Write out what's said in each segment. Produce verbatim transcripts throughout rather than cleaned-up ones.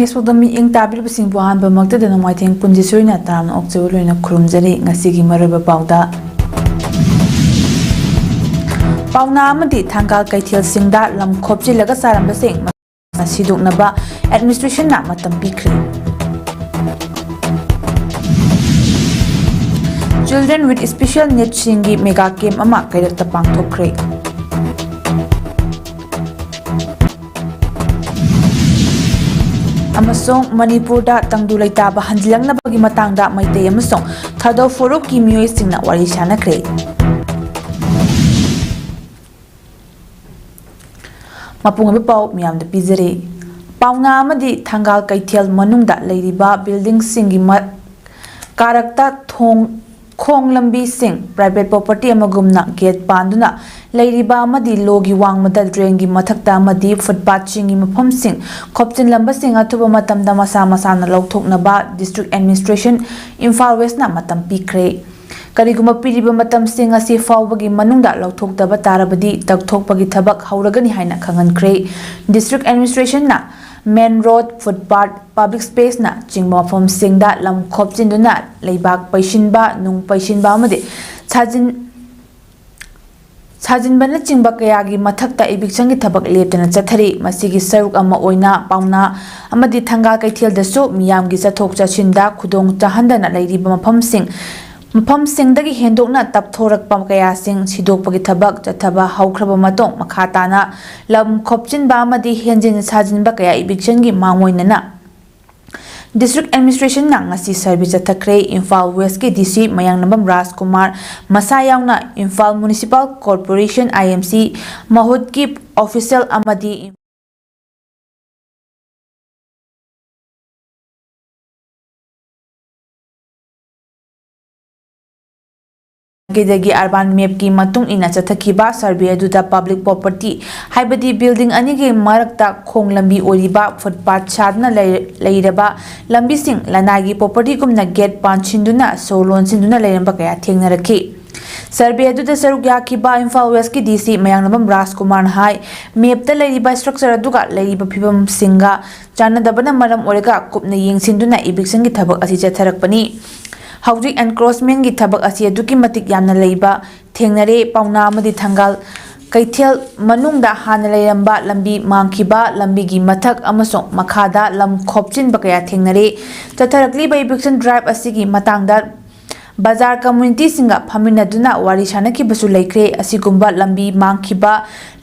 ꯅꯦꯁꯣꯛꯇ ꯃꯤꯠꯌꯦꯡ ꯇꯥꯕꯤꯔꯤꯕꯁꯤꯡꯕꯨ ꯑꯍꯥꯟꯕꯃꯛꯇꯗ ꯅꯣꯡꯃꯥꯏꯊꯦꯡ ꯄꯨꯟꯁꯤ ꯁꯣꯏꯅ ꯇꯔꯥꯝꯅ ꯑꯣꯛꯆꯕ ꯂꯣꯏꯅ ꯈꯨꯔꯨꯝꯖꯔꯤ꯫ ꯉꯁꯤꯒꯤ ꯃꯔꯨꯑꯣꯏꯕ ꯄꯥꯎꯗ, ꯄꯥꯎꯅꯥ ꯑꯃꯗꯤ ꯊꯪꯒꯥꯜ ꯀꯩꯊꯦꯜꯁꯤꯡꯗ ꯂꯝ ꯈꯣꯞꯆꯤꯜꯂꯒ ꯆꯥꯔꯝꯕꯁꯤꯡ ꯁꯤꯗꯣꯛꯅꯕ ꯑꯦꯗꯃꯤꯅꯤꯁꯇ꯭ꯔꯦꯁꯟꯅ ꯃꯇꯝ ꯄꯤꯈ꯭ꯔꯦ꯫ Children with special needsꯁꯤꯡꯒꯤ ꯃꯦꯒꯥ ꯀꯦꯝꯞ ꯑꯃ ꯀꯩꯔꯛꯇ ꯄꯥꯡꯊꯣꯛꯈ꯭ꯔꯦ꯫ ꯑꯃꯁꯨꯡ ꯃꯅꯤꯄꯨꯔꯗ ꯇꯪꯗꯨ ꯂꯩꯇꯥꯕ ꯍꯟꯖꯤꯜꯂꯛꯅꯕꯒꯤ ꯃꯇꯥꯡꯗ ꯃꯩꯇꯩ ꯑꯃꯁꯨꯡ ꯊꯥꯗꯧ ꯐꯨꯔꯨꯞꯀꯤ ꯃꯤꯑꯣꯏꯁꯤꯡꯅ ꯋꯥꯔꯤ ꯁꯥꯅꯈ꯭ꯔꯦ꯫ ꯃꯄꯨꯡ ꯑꯣꯏꯕ ꯄꯥꯎ ꯃꯤꯌꯥꯝꯗ ꯄꯤꯖꯔꯤ꯫ ꯄꯥꯎꯅꯥ ꯑꯃꯗꯤ ꯊꯪꯒꯥꯜ ꯀꯩꯊꯦꯜ ꯃꯅꯨꯡꯗ ꯂꯩꯔꯤꯕ buildingꯁꯤꯡꯒꯤ ꯃ-, ꯀꯥꯔꯛꯇ ꯊꯣꯡ, ꯈꯣꯡ ꯂꯝꯕꯤꯁꯤꯡ private property ꯑꯃꯒꯨꯝꯅ gate ꯄꯥꯟꯗꯨꯅ ꯂꯩꯔꯤꯕ ꯑꯃꯗꯤ ꯂꯣꯒꯤ ꯋꯥꯡꯃꯗ drainꯒꯤ ꯃꯊꯛꯇ ꯑꯃꯗꯤ footpathꯁꯤꯡꯒꯤ ꯃꯐꯝꯁꯤꯡ ꯈꯣꯞꯆꯤꯜꯂꯝꯕꯁꯤꯡ ꯑꯊꯨꯕ ꯃꯇꯝꯗ ꯃꯁꯥ ꯃꯁꯥꯅ ꯂꯧꯊꯣꯛꯅꯕ District Administration, ꯏꯝꯐꯥꯜ Westꯅ ꯃꯇꯝ ꯄꯤꯈ꯭ꯔꯦ꯫ ꯀꯔꯤꯒꯨꯝꯕ ꯄꯤꯔꯤꯕ ꯃꯇꯝꯁꯤꯡ ꯑꯁꯤ ꯐꯥꯎꯕꯒꯤ ꯃꯅꯨꯡꯗ ꯂꯧꯊꯣꯛꯇꯕ ꯇꯥꯔꯕꯗꯤ, ꯇꯧꯊꯣꯛꯄꯒꯤ ꯊꯕꯛ ꯍꯧꯔꯒꯅꯤ ꯍꯥꯏꯅ ꯈꯪꯍꯟꯈ꯭ꯔꯦ꯫ District Administrationꯅ main road, footpath, public spaceꯅ ꯆꯤꯡꯕ ꯃꯐꯝꯁꯤꯡꯗ ꯂꯝ ꯈꯣꯞꯆꯤꯟꯗꯨꯅ ꯂꯩꯕꯥꯛ ꯄꯩꯁꯤꯟꯕ, ꯅꯨꯡ ꯄꯩꯁꯤꯟꯕ ꯑꯃꯗꯤ ꯁꯥꯖꯤꯟ-, ꯁꯥꯖꯤꯟꯕꯅꯆꯤꯡꯕ ꯀꯌꯥꯒꯤ ꯃꯊꯛꯇ evictionꯒꯤ ꯊꯕꯛ ꯂꯦꯞꯇꯅ ꯆꯠꯊꯔꯤ꯫ ꯃꯁꯤꯒꯤ ꯁꯔꯨꯛ ꯑꯃ ꯑꯣꯏꯅ ꯄꯥꯎꯅꯥ ꯑꯃꯗꯤ ꯊꯪꯒꯥꯜ ꯀꯩꯊꯦꯜꯗꯁꯨ ꯃꯤꯌꯥꯝꯒꯤ ꯆꯠꯊꯣꯛ ꯆꯠꯁꯤꯟꯗ ꯈꯨꯗꯣꯡ ꯆꯥꯍꯟꯗꯅ ꯂꯩꯔꯤꯕ ꯃꯐꯝꯁꯤꯡ, ꯃꯐꯝꯁꯤꯡꯗꯒꯤ ꯍꯦꯟꯗꯣꯛꯅ ꯇꯞꯊꯣꯔꯛꯄ ꯀꯌꯥꯁꯤꯡ ꯁꯤꯗꯣꯛꯄꯒꯤ ꯊꯕꯛ ꯆꯠꯊꯕ ꯍꯧꯈ꯭ꯔꯕ ꯃꯇꯨꯡ, ꯃꯈꯥ ꯇꯥꯅ ꯂꯝ ꯈꯣꯞꯆꯤꯟꯕ ꯑꯃꯗꯤ ꯍꯦꯟꯖꯤꯟ ꯁꯥꯖꯤꯟꯕ ꯀꯌꯥ evictionꯒꯤ ꯃꯥꯡꯑꯣꯏꯅꯅ District Administrationꯅ ꯉꯁꯤ survey ꯆꯠꯊꯈ꯭ꯔꯦ꯫ ꯏꯝꯐꯥꯜ Westꯀꯤ DC ꯃꯌꯥꯡꯅꯝꯕꯝ ꯔꯥꯖꯀꯨꯃꯥꯔ ꯃꯁꯥ ꯌꯥꯎꯅ Imphal Municipal Corporation, IMC, ꯃꯍꯨꯠꯀꯤ official ꯑꯃꯗꯤ ꯀꯦꯗꯒꯤ urban mapꯀꯤ ꯃꯇꯨꯡ ꯏꯟꯅ ꯆꯠꯊꯈꯤꯕ survey ꯑꯗꯨꯗ public property, ꯍꯥꯏꯕꯗꯤ building ꯑꯅꯤꯒꯤ ꯃꯔꯛꯇ ꯈꯣꯡ ꯂꯝꯕꯤ ꯑꯣꯏꯔꯤꯕ footpath ꯁꯥꯗꯨꯅ ꯂꯩ-, ꯂꯩꯔꯕ ꯂꯝꯕꯤꯁꯤꯡ, ꯂꯅꯥꯏꯒꯤ propertyꯒꯨꯝꯅ gate ꯄꯥꯟꯁꯤꯟꯗꯨꯅ, ꯁꯣ ꯂꯣꯟꯁꯤꯟꯗꯨꯅ ꯂꯩꯔꯝꯕ ꯀꯌꯥ ꯊꯦꯡꯅꯔꯛꯈꯤ꯫ ꯁꯔꯚꯦ ꯑꯗꯨꯗ ꯁꯔꯨꯛ ꯌꯥꯈꯤꯕ ꯏꯝꯐꯥꯜ ꯋꯦꯁꯀꯤ ꯗꯤ ꯁꯤ ꯃꯌꯥꯡꯂꯝꯕꯝ ꯔꯥꯖꯀꯨꯃꯥꯔꯅ ꯍꯥꯏ, ꯃꯦꯞꯇ ꯂꯩꯔꯤꯕ ꯁ꯭ꯇ꯭ꯔꯛꯆꯔ ꯑꯗꯨꯒ ꯂꯩꯔꯤꯕ ꯐꯤꯕꯝꯁꯤꯡꯒ ꯆꯥꯟꯅꯗꯕꯅ ꯃꯔꯝ ꯑꯣꯏꯔꯒ ꯀꯨꯞꯅ ꯌꯦꯡꯁꯤꯟꯗꯨꯅ ꯏꯚꯤꯛꯁꯟꯒꯤ ꯊꯕꯛ ꯑꯁꯤ ꯆꯠꯊꯔꯛꯄꯅꯤ꯫ ꯍꯧꯖꯤꯛ ꯑꯦꯟꯀ꯭ꯔꯣꯆꯃꯦꯟꯒꯤ ꯊꯕꯛ ꯑꯁꯤ ꯑꯗꯨꯛꯀꯤ ꯃꯇꯤꯛ ꯌꯥꯝꯅ ꯂꯩꯕ ꯊꯦꯡꯅꯔꯦ꯫ ꯄꯥꯎꯅꯥ ꯑꯃꯗꯤ ꯊꯪꯒꯥꯜ ꯀꯩꯊꯦꯜ ꯃꯅꯨꯡꯗ ꯍꯥꯟꯅ ꯂꯩꯔꯝꯕ ꯂꯝꯕꯤ ꯃꯥꯡꯈꯤꯕ, ꯂꯝꯕꯤꯒꯤ ꯃꯊꯛ ꯑꯃꯁꯨꯡ ꯃꯈꯥꯗ ꯂꯝ ꯈꯣꯞꯆꯤꯟꯕ ꯀꯌꯥ ꯊꯦꯡꯅꯔꯦ꯫ ꯆꯠꯊꯔꯛꯂꯤꯕ ꯏꯚꯤꯛꯁꯟ ꯗ꯭ꯔꯥꯏꯚ ꯑꯁꯤꯒꯤ ꯃꯇꯥꯡꯗ ꯕꯖꯥꯔ ꯀꯝꯃꯨꯅꯤꯇꯤꯁꯤꯡꯒ ꯐꯝꯃꯤꯟꯅꯗꯨꯅ ꯋꯥꯔꯤ ꯁꯥꯟꯅꯈꯤꯕꯁꯨ ꯂꯩꯈ꯭ꯔꯦ꯫ ꯑꯁꯤꯒꯨꯝꯕ ꯂꯝꯕꯤ ꯃꯥꯡꯈꯤꯕ,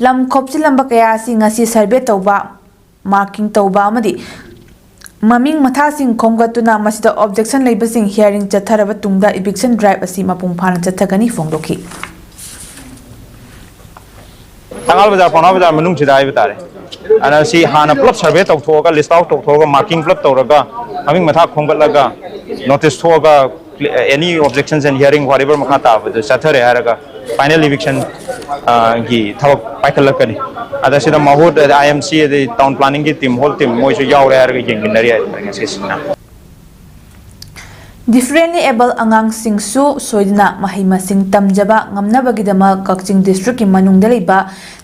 ꯂꯝ ꯈꯣꯞꯆꯤꯜꯂꯝꯕ ꯀꯌꯥ ꯑꯁꯤ ꯉꯁꯤ ꯁꯔꯚꯦ ꯇꯧꯕ, ꯃꯥꯔꯀꯤꯡ ꯇꯧꯕ ꯑꯃꯗꯤ ꯃꯃꯤꯡ ꯃꯊꯥꯁꯤꯡ ꯈꯣꯝꯒꯠꯇꯨꯅ ꯃꯁꯤꯗ ꯑꯣꯕꯖꯦꯛꯁꯟ ꯂꯩꯕꯁꯤꯡ ꯍꯤꯌꯥꯔꯤꯡ ꯆꯠꯊꯔꯕ ꯇꯨꯡꯗ ꯏꯚꯤꯛꯁꯟ ꯗ꯭ꯔꯥꯏꯚ ꯑꯁꯤ ꯃꯄꯨꯡ ꯐꯥꯅ ꯆꯠꯊꯒꯅꯤ ꯐꯣꯡꯗꯣꯛꯈꯤ꯫ ꯊꯪꯒꯥꯜ ꯕꯖꯥꯔ, ꯄꯥꯎꯅꯥ ꯕꯖꯥꯔ ꯃꯅꯨꯡꯁꯤꯗ ꯍꯥꯏꯕ ꯇꯥꯔꯦ꯫ ꯑꯗꯨꯅ ꯁꯤ ꯍꯥꯟꯅ ꯄꯨꯂꯞ ꯁꯔꯚꯦ ꯇꯧꯊꯣꯛꯑꯒ, ꯂꯤꯁ ꯑꯥꯎꯠ ꯇꯧꯊꯣꯛꯑꯒ, ꯃꯥꯔꯀꯤꯡ ꯄꯨꯂꯞ ꯇꯧꯔꯒ, ꯃꯃꯤꯡ ꯃꯊꯥ ꯈꯣꯝꯒꯠꯂꯒ, ꯅꯣꯇꯤꯁ ꯊꯣꯛꯑꯒ, any objection and hearing whatever ꯃꯈꯥ ꯇꯥꯕꯗꯨ ꯆꯠꯊꯔꯦ ꯍꯥꯏꯔꯒ ꯐꯥꯏꯅꯦꯜ ꯏꯚꯤꯛꯁꯟ ꯒꯤ ꯊꯕꯛ ꯄꯥꯏꯈꯠꯂꯛꯀꯅꯤ꯫ ꯑꯗ ꯁꯤꯗ ꯃꯍꯨꯠ, ꯑꯗ ꯑꯥꯏ ꯑꯦꯝ ꯁꯤ, ꯑꯗꯩ ꯇꯥꯎꯟ ꯄ꯭ꯂꯥꯅꯤꯡꯒꯤ ꯇꯤꯝ, ꯍꯣꯜ ꯇꯤꯝ ꯃꯣꯏꯁꯨ ꯌꯥꯎꯔꯦ ꯍꯥꯏꯔꯒ ꯌꯦꯡꯃꯤꯟꯅꯔꯤ ꯍꯥꯏꯇꯥꯔꯦ ꯉꯁꯤꯁꯤꯅ꯫ ꯗꯤꯐꯔꯦꯟꯂꯤ ꯑꯦꯕꯜ ꯑꯉꯥꯡꯁꯤꯡꯁꯨ ꯁꯣꯏꯗꯅ ꯃꯍꯩ ꯃꯁꯤꯡ ꯇꯝꯖꯕ ꯉꯝꯅꯕꯒꯤꯗꯃꯛ ꯀꯛꯆꯤꯡ ꯗꯤꯁꯇ꯭ꯔꯤꯛꯀꯤ ꯃꯅꯨꯡꯗ ꯂꯩꯕ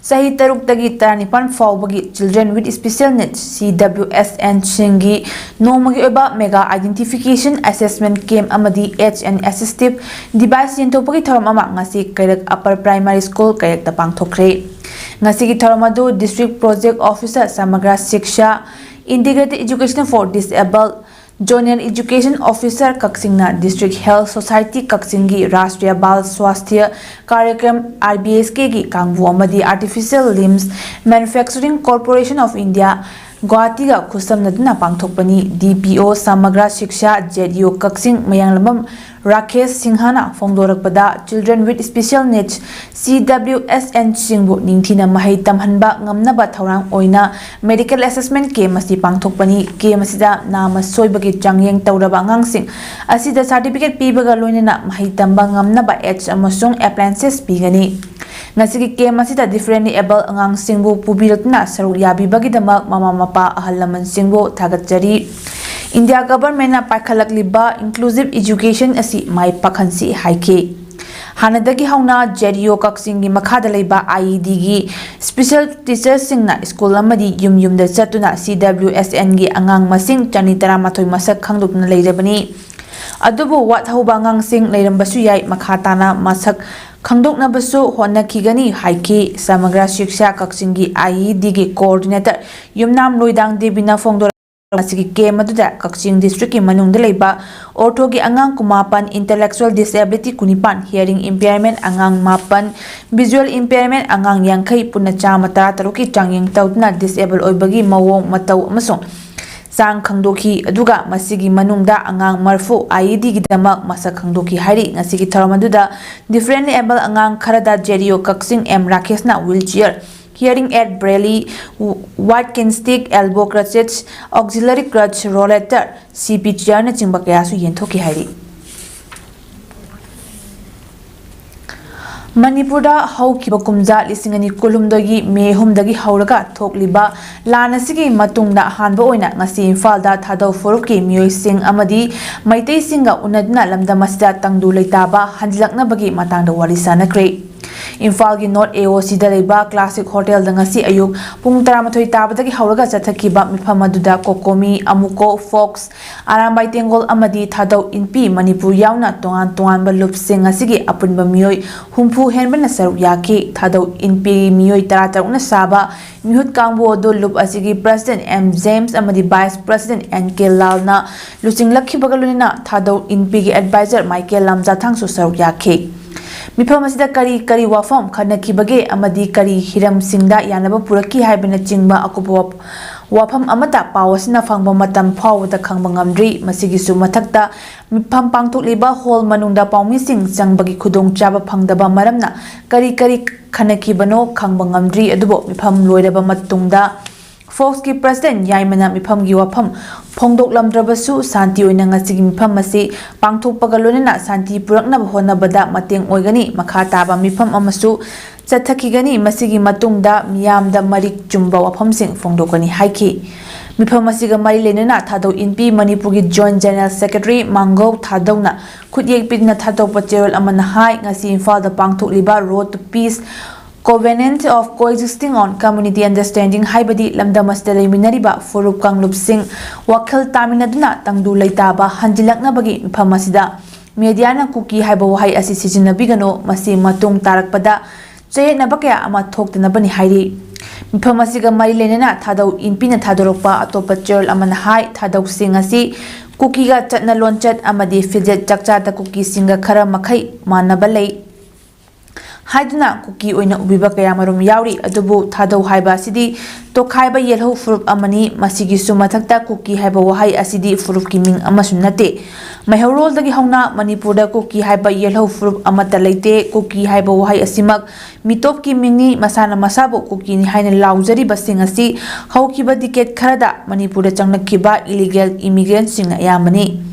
ꯆꯍꯤ ꯇꯔꯨꯛꯇꯒꯤ ꯇꯔꯥꯅꯤꯄꯥꯟ ꯐꯥꯎꯕꯒꯤ Children with Special Needs, C W S ꯑꯦꯟꯁꯤꯡꯒꯤ ꯅꯣꯡꯃꯒꯤ ꯑꯣꯏꯕ ꯃꯦꯒꯥ ꯑꯥꯏꯗꯦꯟꯇꯤꯐꯤꯀꯦꯁꯟ ꯑꯦꯁꯦꯁꯃꯦꯟ ꯀꯦꯝꯞ ꯑꯃꯗꯤ ꯑꯦꯖ ꯑꯦꯟ ꯑꯦꯁꯤꯁꯇꯤꯚ ꯗꯤꯚꯥꯏꯁ ꯌꯦꯟꯊꯣꯛꯄꯒꯤ ꯊꯧꯔꯝ ꯑꯃ ꯉꯁꯤ ꯀꯩꯔꯛ ꯑꯄꯔ ꯄ꯭ꯔꯥꯏꯃꯥꯔꯤ ꯁ꯭ꯀꯨꯜ ꯀꯩꯔꯛꯇ ꯄꯥꯡꯊꯣꯛꯈ꯭ꯔꯦ꯫ ꯉꯁꯤꯒꯤ ꯊꯧꯔꯝ ꯑꯗꯨ district project officer Samagra Shiksha, Integrated Education for Disabled, zonal education officer ꯀꯛꯆꯤꯡꯅ ꯗꯤꯁꯇ꯭ꯔꯤꯛ ꯍꯦꯜꯊ ꯁꯣꯁꯥꯏꯇꯤ ꯀꯛꯆꯤꯡꯒꯤ Rashtriya Bal Swasthya Karyakram, R B S ꯀꯦꯒꯤ ꯀꯥꯡꯕꯨ ꯑꯃꯗꯤ artificial limbs manufacturing corporation of India, ꯒꯨꯋꯥꯍꯥꯇꯤꯒ ꯈꯨꯠꯁꯝꯅꯗꯨꯅ ꯄꯥꯡꯊꯣꯛꯄꯅꯤ꯫ ꯗꯤ ꯄꯤ ꯑꯣ ꯁꯃꯒ꯭ꯔꯥ ꯁꯤꯛꯁꯥ, ꯖꯦꯠ ꯌꯨ ꯀꯛꯆꯤꯡ ꯃꯌꯥꯡꯂꯝꯕꯝ ꯔꯥꯀꯦꯁ ꯁꯤꯡꯍꯅ ꯐꯣꯡꯗꯣꯔꯛꯄꯗ, Children with Special Needs, C W ꯑꯦꯁ ꯑꯦꯟꯁꯤꯡꯕꯨ ꯅꯤꯡꯊꯤꯅ ꯃꯍꯩ ꯇꯝꯍꯟꯕ ꯉꯝꯅꯕ ꯊꯧꯔꯥꯡ ꯑꯣꯏꯅ ꯃꯦꯗꯤꯀꯦꯜ ꯑꯦꯁꯦꯁꯃꯦꯟ ꯀꯦꯝꯞ ꯑꯁꯤ ꯄꯥꯡꯊꯣꯛꯄꯅꯤ꯫ ꯀꯦꯝꯞ ꯑꯁꯤꯗ ꯅꯥꯃ ꯁꯣꯏꯕꯒꯤ ꯆꯥꯡꯌꯦꯡ ꯇꯧꯔꯕ ꯑꯉꯥꯡꯁꯤꯡ ꯑꯁꯤꯗ ꯁꯥꯔꯇꯤꯐꯤꯀꯦꯠ ꯄꯤꯕꯒ ꯂꯣꯏꯅꯅ ꯃꯍꯩ ꯇꯝꯕ ꯉꯝꯅꯕ ꯑꯦꯗꯁ ꯑꯃꯁꯨꯡ ꯑꯦꯄ꯭ꯂꯥꯏꯟꯁꯦꯁ ꯄꯤꯒꯅꯤ꯫ ꯉꯁꯤꯒꯤ ꯀꯦꯝꯞ ꯑꯁꯤꯗ ꯗꯤꯐꯔꯦꯟꯂꯤ ꯑꯦꯕꯜ ꯑꯉꯥꯡꯁꯤꯡꯕꯨ ꯄꯨꯕꯤꯔꯛꯇꯨꯅ ꯁꯔꯨꯛ ꯌꯥꯕꯤꯕꯒꯤꯗꯃꯛ ꯃꯃꯥ ꯃꯄꯥ, ꯑꯍꯜ ꯂꯃꯟꯁꯤꯡꯕꯨ ꯊꯥꯒꯠꯆꯔꯤ꯫ ꯏꯟꯗꯤꯌꯥ ꯒꯚꯔꯟꯃꯦꯟꯠꯅ ꯄꯥꯏꯈꯠꯂꯛꯂꯤꯕ ꯏꯟꯀ꯭ꯂꯨꯁꯤꯚ ꯏꯖꯨꯀꯦꯁꯟ ꯑꯁꯤ ꯃꯥꯏ ꯄꯥꯛꯍꯟꯁꯤ ꯍꯥꯏꯈꯤ꯫ ꯍꯥꯟꯅꯗꯒꯤ ꯍꯧꯅ ꯖꯦꯗꯤꯑꯣ ꯀꯛꯆꯤꯡꯒꯤ ꯃꯈꯥꯗ ꯂꯩꯕ ꯑꯥꯏꯏꯗꯤꯒꯤ ꯁ꯭ꯄꯦꯁꯦꯜ ꯇꯤꯆꯔꯁꯤꯡꯅ ꯁ꯭ꯀꯨꯜ ꯑꯃꯗꯤ ꯌꯨꯝ ꯌꯨꯝꯗ ꯆꯠꯇꯨꯅ ꯁꯤ ꯗꯕ꯭ꯂꯤꯌꯨ ꯑꯦꯁ ꯑꯦꯟꯒꯤ ꯑꯉꯥꯡ ꯃꯁꯤꯡ ꯆꯅꯤ ꯇꯔꯥꯃꯥꯊꯣꯏ ꯃꯁꯛ ꯈꯪꯗꯣꯛꯇꯨꯅ ꯂꯩꯔꯕꯅꯤ꯫ ꯑꯗꯨꯕꯨ ꯋꯥꯠꯍꯧꯕ ꯑꯉꯥꯡꯁꯤꯡ ꯂꯩꯔꯝꯕꯁꯨ ꯌꯥꯏ, ꯃꯈꯥ ꯇꯥꯅ ꯃꯁꯛ ꯈꯪꯗꯣꯛꯅꯕꯁꯨ ꯍꯣꯠꯅꯈꯤꯒꯅꯤ ꯍꯥꯏꯈꯤ꯫ ꯁꯃꯒ꯭ꯔ ꯁꯤꯛꯁꯥ ꯀꯛꯆꯤꯡꯒꯤ ꯑꯥꯏꯏꯗꯤꯒꯤ ꯀꯣꯑꯣꯔꯗꯤꯅꯦꯇꯔ ꯌꯨꯝꯅꯥꯝ ꯂꯣꯏꯗꯥꯡ ꯗꯦꯕꯤꯅ ꯐꯣꯡꯗꯣꯔꯛ ꯑꯁꯤꯒꯤ ꯀꯦꯝ ꯑꯗꯨꯗ ꯀꯛꯆꯤꯡ ꯗꯤꯁꯇ꯭ꯔꯤꯛꯀꯤ ꯃꯅꯨꯡꯗ ꯂꯩꯕ ꯑꯣꯔꯊꯣꯒꯤ ꯑꯉꯥꯡ ꯀꯨꯟꯃꯥꯄꯟ, ꯏꯟꯇꯦꯂꯦꯛꯆꯨꯋꯦꯜ ꯗꯤꯁꯑꯦꯕꯤꯂꯤꯇꯤ ꯀꯨꯟꯅꯤꯄꯥꯟ, ꯍꯤꯌꯔꯤꯡ ꯏꯝꯄꯤꯌꯔꯃꯦꯟ ꯑꯉꯥꯡ ꯃꯥꯄꯟ, ꯚꯤꯖꯨꯋꯦꯜ ꯏꯝꯄꯤꯌꯔꯃꯦꯟ ꯑꯉꯥꯡ ꯌꯥꯡꯈꯩ, ꯄꯨꯟꯅ ꯆꯥꯝꯃ ꯇꯔꯥ ꯇꯔꯨꯛꯀꯤ ꯆꯥꯡꯌꯦꯡ ꯇꯧꯗꯨꯅ ꯗꯤꯁꯑꯦꯕꯜ ꯑꯣꯏꯕꯒꯤ ꯃꯑꯣꯡ ꯃꯇꯧ ꯑꯃꯁꯨꯡ ꯆꯥꯡ ꯈꯪꯗꯣꯛꯈꯤ꯫ ꯑꯗꯨꯒ ꯃꯁꯤꯒꯤ ꯃꯅꯨꯡꯗ ꯑꯉꯥꯡ ꯃꯔꯐꯨ ꯑꯥꯏꯏꯗꯤꯒꯤꯗꯃꯛ ꯃꯁꯛ ꯈꯪꯗꯣꯛꯈꯤ ꯍꯥꯏꯔꯤ꯫ ꯉꯁꯤꯒꯤ ꯊꯧꯔꯝ ꯑꯗꯨꯗ ꯗꯤꯐꯔꯦꯟꯂꯤ ꯑꯦꯕꯜ ꯑꯉꯥꯡ ꯈꯔꯗ ꯖꯦꯗꯤꯑꯣ ꯀꯛꯆꯤꯡ ꯑꯦꯝ ꯔꯥꯀꯦꯁꯅ wheel chair, hearing aid braille, white cane stick, elbow crutches, auxiliary crutch, rollator, C P ꯆꯤꯌꯔꯅꯆꯤꯡꯕ ꯀꯌꯥꯁꯨ ꯌꯦꯟꯊꯣꯛꯈꯤ ꯍꯥꯏꯔꯤ꯫ ꯃꯅꯤꯄꯨꯔꯗ ꯍꯧꯈꯤꯕ ꯀꯨꯝꯖꯥ ꯂꯤꯁꯤꯡ ꯑꯅꯤ ꯀꯨꯟꯍꯨꯝꯗꯣꯏꯒꯤ ꯃꯦ ꯑꯍꯨꯝꯗꯒꯤ ꯍꯧꯔꯒ ꯊꯣꯛꯂꯤꯕ ꯂꯥꯟ ꯑꯁꯤꯒꯤ ꯃꯇꯨꯡꯗ ꯑꯍꯥꯟꯕ ꯑꯣꯏꯅ ꯉꯁꯤ ꯏꯝꯐꯥꯜꯗ ꯊꯥꯗꯧ ꯐꯨꯔꯨꯞꯀꯤ ꯃꯤꯑꯣꯏꯁꯤꯡ ꯑꯃꯗꯤ ꯃꯩꯇꯩꯁꯤꯡꯒ ꯎꯅꯗꯨꯅ ꯂꯝꯗꯝ ꯑꯁꯤꯗ ꯇꯪꯗꯨ ꯂꯩꯇꯥꯕ ꯍꯟꯖꯤꯜꯂꯛꯅꯕꯒꯤ ꯃꯇꯥꯡꯗ ꯋꯥꯔꯤ ꯁꯥꯅꯈ꯭ꯔꯦ꯫ ꯏꯝꯐꯥꯜꯒꯤ ꯅꯣꯔꯠ ꯑꯦ ꯑꯣ ꯁꯤꯗ ꯂꯩꯕ ꯀ꯭ꯂꯥꯁꯤꯛ ꯍꯣꯇꯦꯜꯗ ꯉꯁꯤ ꯑꯌꯨꯛ ꯄꯨꯡ ꯇꯔꯥꯃꯥꯊꯣꯏ ꯇꯥꯕꯗꯒꯤ ꯍꯧꯔꯒ ꯆꯠꯊꯈꯤꯕ ꯃꯤꯐꯝ ꯑꯗꯨꯗ ꯀꯣꯀꯣꯃꯤ, ꯑꯃꯨꯀꯣ, ꯐꯣꯛꯁ, ꯑꯔꯥꯝꯕꯥꯏ ꯇꯦꯡꯒꯣꯜ ꯑꯃꯗꯤ ꯊꯥꯗꯧ ꯏꯟꯄꯤ ꯃꯅꯤꯄꯨꯔ ꯌꯥꯎꯅ ꯇꯣꯉꯥꯟ ꯇꯣꯉꯥꯟꯕ ꯂꯨꯞꯁꯤꯡ ꯑꯁꯤꯒꯤ ꯑꯄꯨꯟꯕ ꯃꯤꯑꯣꯏ ꯍꯨꯝꯐꯨ ꯍꯦꯟꯕꯅ ꯁꯔꯨꯛ ꯌꯥꯈꯤ꯫ ꯊꯥꯗꯧ ꯏꯟꯄꯤ ꯃꯤꯑꯣꯏ ꯇꯔꯥꯇꯔꯨꯛꯅ ꯁꯥꯕ ꯃꯤꯍꯨꯠ ꯀꯥꯡꯕꯨ ꯑꯗꯨ ꯂꯨꯞ ꯑꯁꯤꯒꯤ ꯄ꯭ꯔꯁꯤꯗꯦꯟꯠ ꯑꯦꯝ ꯖꯦꯝꯁ ꯑꯃꯗꯤ ꯚꯥꯏꯁ ꯄ꯭ꯔꯁꯤꯗꯦꯟꯠ ꯑꯦꯟ ꯀꯦ ꯂꯥꯜꯅ ꯂꯨꯆꯤꯡꯂꯛꯈꯤꯕꯒ ꯂꯣꯏꯅꯅ ꯊꯥꯗꯧ ꯏꯟꯄꯤꯒꯤ ꯑꯦꯗꯚꯥꯏꯖꯔ ꯃꯥꯏꯀꯦꯜ ꯂꯥꯝꯖꯥꯊꯥꯡꯁꯨ ꯁꯔꯨꯛ ꯌꯥꯈꯤ꯫ ꯃꯤꯐꯝ ꯑꯁꯤꯗ ꯀꯔꯤ ꯀꯔꯤ ꯋꯥꯐꯝ ꯈꯟꯅꯈꯤꯕꯒꯦ ꯑꯃꯗꯤ ꯀꯔꯤ ꯍꯤꯔꯝꯁꯤꯡꯗ ꯌꯥꯅꯕ ꯄꯨꯔꯛꯈꯤ ꯍꯥꯏꯕꯅꯆꯤꯡꯕ ꯑꯀꯨꯞꯄ ꯋꯥ-, ꯋꯥꯐꯝ ꯑꯃꯠꯇ ꯄꯥꯎ ꯑꯁꯤꯅ ꯐꯪꯕ ꯃꯇꯝ ꯐꯥꯎꯕꯗ ꯈꯪꯕ ꯉꯝꯗ꯭ꯔꯤ꯫ ꯃꯁꯤꯒꯤꯁꯨ ꯃꯊꯛꯇ ꯃꯤꯐꯝ ꯄꯥꯡꯊꯣꯛꯂꯤꯕ ꯍꯣꯜ ꯃꯅꯨꯡꯗ ꯄꯥꯎꯃꯤꯁꯤꯡ ꯆꯪꯕꯒꯤ ꯈꯨꯗꯣꯡꯆꯥꯕ ꯐꯪꯗꯕ ꯃꯔꯝꯅ ꯀꯔꯤ ꯀꯔꯤ ꯈꯟꯅꯈꯤꯕꯅꯣ ꯈꯪꯕ ꯉꯝꯗ꯭ꯔꯤ꯫ ꯑꯗꯨꯕꯨ ꯃꯤꯐꯝ ꯂꯣꯏꯔꯕ ꯃꯇꯨꯡꯗ ꯐꯣꯛꯁꯀꯤ ꯄ꯭ꯔꯁꯤꯗꯦꯟꯠ ꯌꯥꯏꯃꯅ ꯃꯤꯐꯝꯒꯤ ꯋꯥꯐꯝ ꯐꯣꯡꯗꯣꯛꯂꯝꯗ꯭ꯔꯕꯁꯨ ꯁꯥꯟꯇꯤ ꯑꯣꯏꯅ ꯉꯁꯤꯒꯤ ꯃꯤꯐꯝ ꯑꯁꯤ ꯄꯥꯡꯊꯣꯛꯄꯒ ꯂꯣꯏꯅꯅ ꯁꯥꯟꯇꯤ ꯄꯨꯔꯛꯅꯕ ꯍꯣꯠꯅꯕꯗ ꯃꯇꯦꯡ ꯑꯣꯏꯒꯅꯤ꯫ ꯃꯈꯥ ꯇꯥꯕ ꯃꯤꯐꯝ ꯑꯃꯁꯨ ꯆꯠꯊꯈꯤꯒꯅꯤ꯫ ꯃꯁꯤꯒꯤ ꯃꯇꯨꯡꯗ ꯃꯤꯌꯥꯝꯗ ꯃꯔꯤꯛ ꯆꯨꯝꯕ ꯋꯥꯐꯝꯁꯤꯡ ꯐꯣꯡꯗꯣꯛꯀꯅꯤ ꯍꯥꯏꯈꯤ꯫ ꯃꯤꯐꯝ ꯑꯁꯤꯒ ꯃꯔꯤ ꯂꯩꯅꯅ ꯊꯥꯗꯧ ꯏꯟꯄꯤ ꯃꯅꯤꯄꯨꯔꯒꯤ Joint General Secretary ꯃꯥꯡꯒꯧ ꯊꯥꯗꯧꯅ ꯈꯨꯠꯌꯦꯛ ꯄꯤꯗꯨꯅ ꯊꯥꯗꯣꯛꯄ ꯆꯦꯔꯣꯜ ꯑꯃꯅ ꯍꯥꯏ, ꯉꯁꯤ ꯏꯝꯐꯥꯜꯗ ꯄꯥꯡꯊꯣꯛꯂꯤꯕ Road to Peace Covenant of Coexisting on Community Understanding ꯍꯥꯏꯕꯗꯤ ꯂꯝꯗꯝ ꯑꯁꯤꯗ ꯂꯩꯃꯤꯟꯅꯔꯤꯕ ꯐꯨꯔꯨꯞ ꯀꯥꯡꯂꯨꯞꯁꯤꯡ ꯋꯥꯈꯜ ꯇꯥꯃꯤꯟꯅꯗꯨꯅ ꯇꯪꯗꯨ ꯂꯩꯇꯥꯕ ꯍꯟꯖꯤꯜꯂꯛꯅꯕꯒꯤ ꯃꯤꯐꯝ ꯑꯁꯤꯗ ꯃꯦꯗꯤꯌꯥꯅ ꯀꯨꯀꯤ ꯍꯥꯏꯕ ꯋꯥꯍꯩ ꯑꯁꯤ ꯁꯤꯖꯤꯟꯅꯕꯤꯒꯅꯨ, ꯃꯁꯤ ꯃꯇꯨꯡ ꯇꯥꯔꯛꯄꯗ ꯆꯌꯦꯠꯅꯕ ꯀꯌꯥ ꯑꯃ ꯊꯣꯛꯇꯅꯕꯅꯤ ꯍꯥꯏꯔꯤ꯫ ꯃꯤꯐꯝ ꯑꯁꯤꯒ ꯃꯔꯤ ꯂꯩꯅꯅ ꯊꯥꯗꯧ ꯏꯟꯄꯤꯅ ꯊꯥꯗꯣꯔꯛꯄ ꯑꯇꯣꯞꯄ ꯆꯦꯔꯣꯜ ꯑꯃꯅ ꯍꯥꯏ, ꯊꯥꯗꯧꯁꯤꯡ ꯑꯁꯤ ꯀꯨꯀꯤꯒ ꯆꯠꯅ ꯂꯣꯟꯆꯠ ꯑꯃꯗꯤ ꯐꯤꯖꯦꯠ ꯆꯥꯛꯆꯥꯗ ꯀꯨꯀꯤꯁꯤꯡꯒ ꯈꯔ ꯃꯈꯩ ꯃꯥꯟꯅꯕ ꯂꯩ ꯍꯥꯏꯗꯨꯅ ꯀꯨꯀꯤ ꯑꯣꯏꯅ ꯎꯕꯤꯕ ꯀꯌꯥꯃꯔꯨꯝ ꯌꯥꯎꯔꯤ꯫ ꯑꯗꯨꯕꯨ ꯊꯥꯗꯧ ꯍꯥꯏꯕ ꯑꯁꯤꯗꯤ ꯇꯣꯈꯥꯏꯕ ꯌꯦꯜꯍꯧ ꯐꯨꯔꯨꯞ ꯑꯃꯅꯤ꯫ ꯃꯁꯤꯒꯤꯁꯨ ꯃꯊꯛꯇ ꯀꯨꯀꯤ ꯍꯥꯏꯕ ꯋꯥꯍꯩ ꯑꯁꯤꯗꯤ ꯐꯨꯔꯨꯞꯀꯤ ꯃꯤꯡ ꯑꯃꯁꯨ ꯅꯠꯇꯦ꯫ ꯃꯩꯍꯧꯔꯣꯜꯗꯒꯤ ꯍꯧꯅ ꯃꯅꯤꯄꯨꯔꯗ ꯀꯨꯀꯤ ꯍꯥꯏꯕ ꯌꯦꯜꯍꯧ ꯐꯨꯔꯨꯞ ꯑꯃꯠꯇ ꯂꯩꯇꯦ꯫ ꯀꯨꯀꯤ ꯍꯥꯏꯕ ꯋꯥꯍꯩ ꯑꯁꯤꯃꯛ ꯃꯤꯇꯣꯞꯀꯤ ꯃꯤꯡꯅꯤ꯫ ꯃꯁꯥꯅ ꯃꯁꯥꯕꯨ ꯀꯨꯀꯤꯅꯤ ꯍꯥꯏꯅ ꯂꯥꯎꯖꯔꯤꯕꯁꯤꯡ ꯑꯁꯤ ꯍꯧꯈꯤꯕ ꯗꯤꯀꯦꯠ ꯈꯔꯗ ꯃꯅꯤꯄꯨꯔꯗ ꯆꯪꯂꯛꯈꯤꯕ ꯏꯂꯤꯒꯦꯜ ꯏꯃꯤꯒ꯭ꯔꯦꯟꯠꯁꯤꯡꯅ ꯑꯌꯥꯝꯕꯅꯤ꯫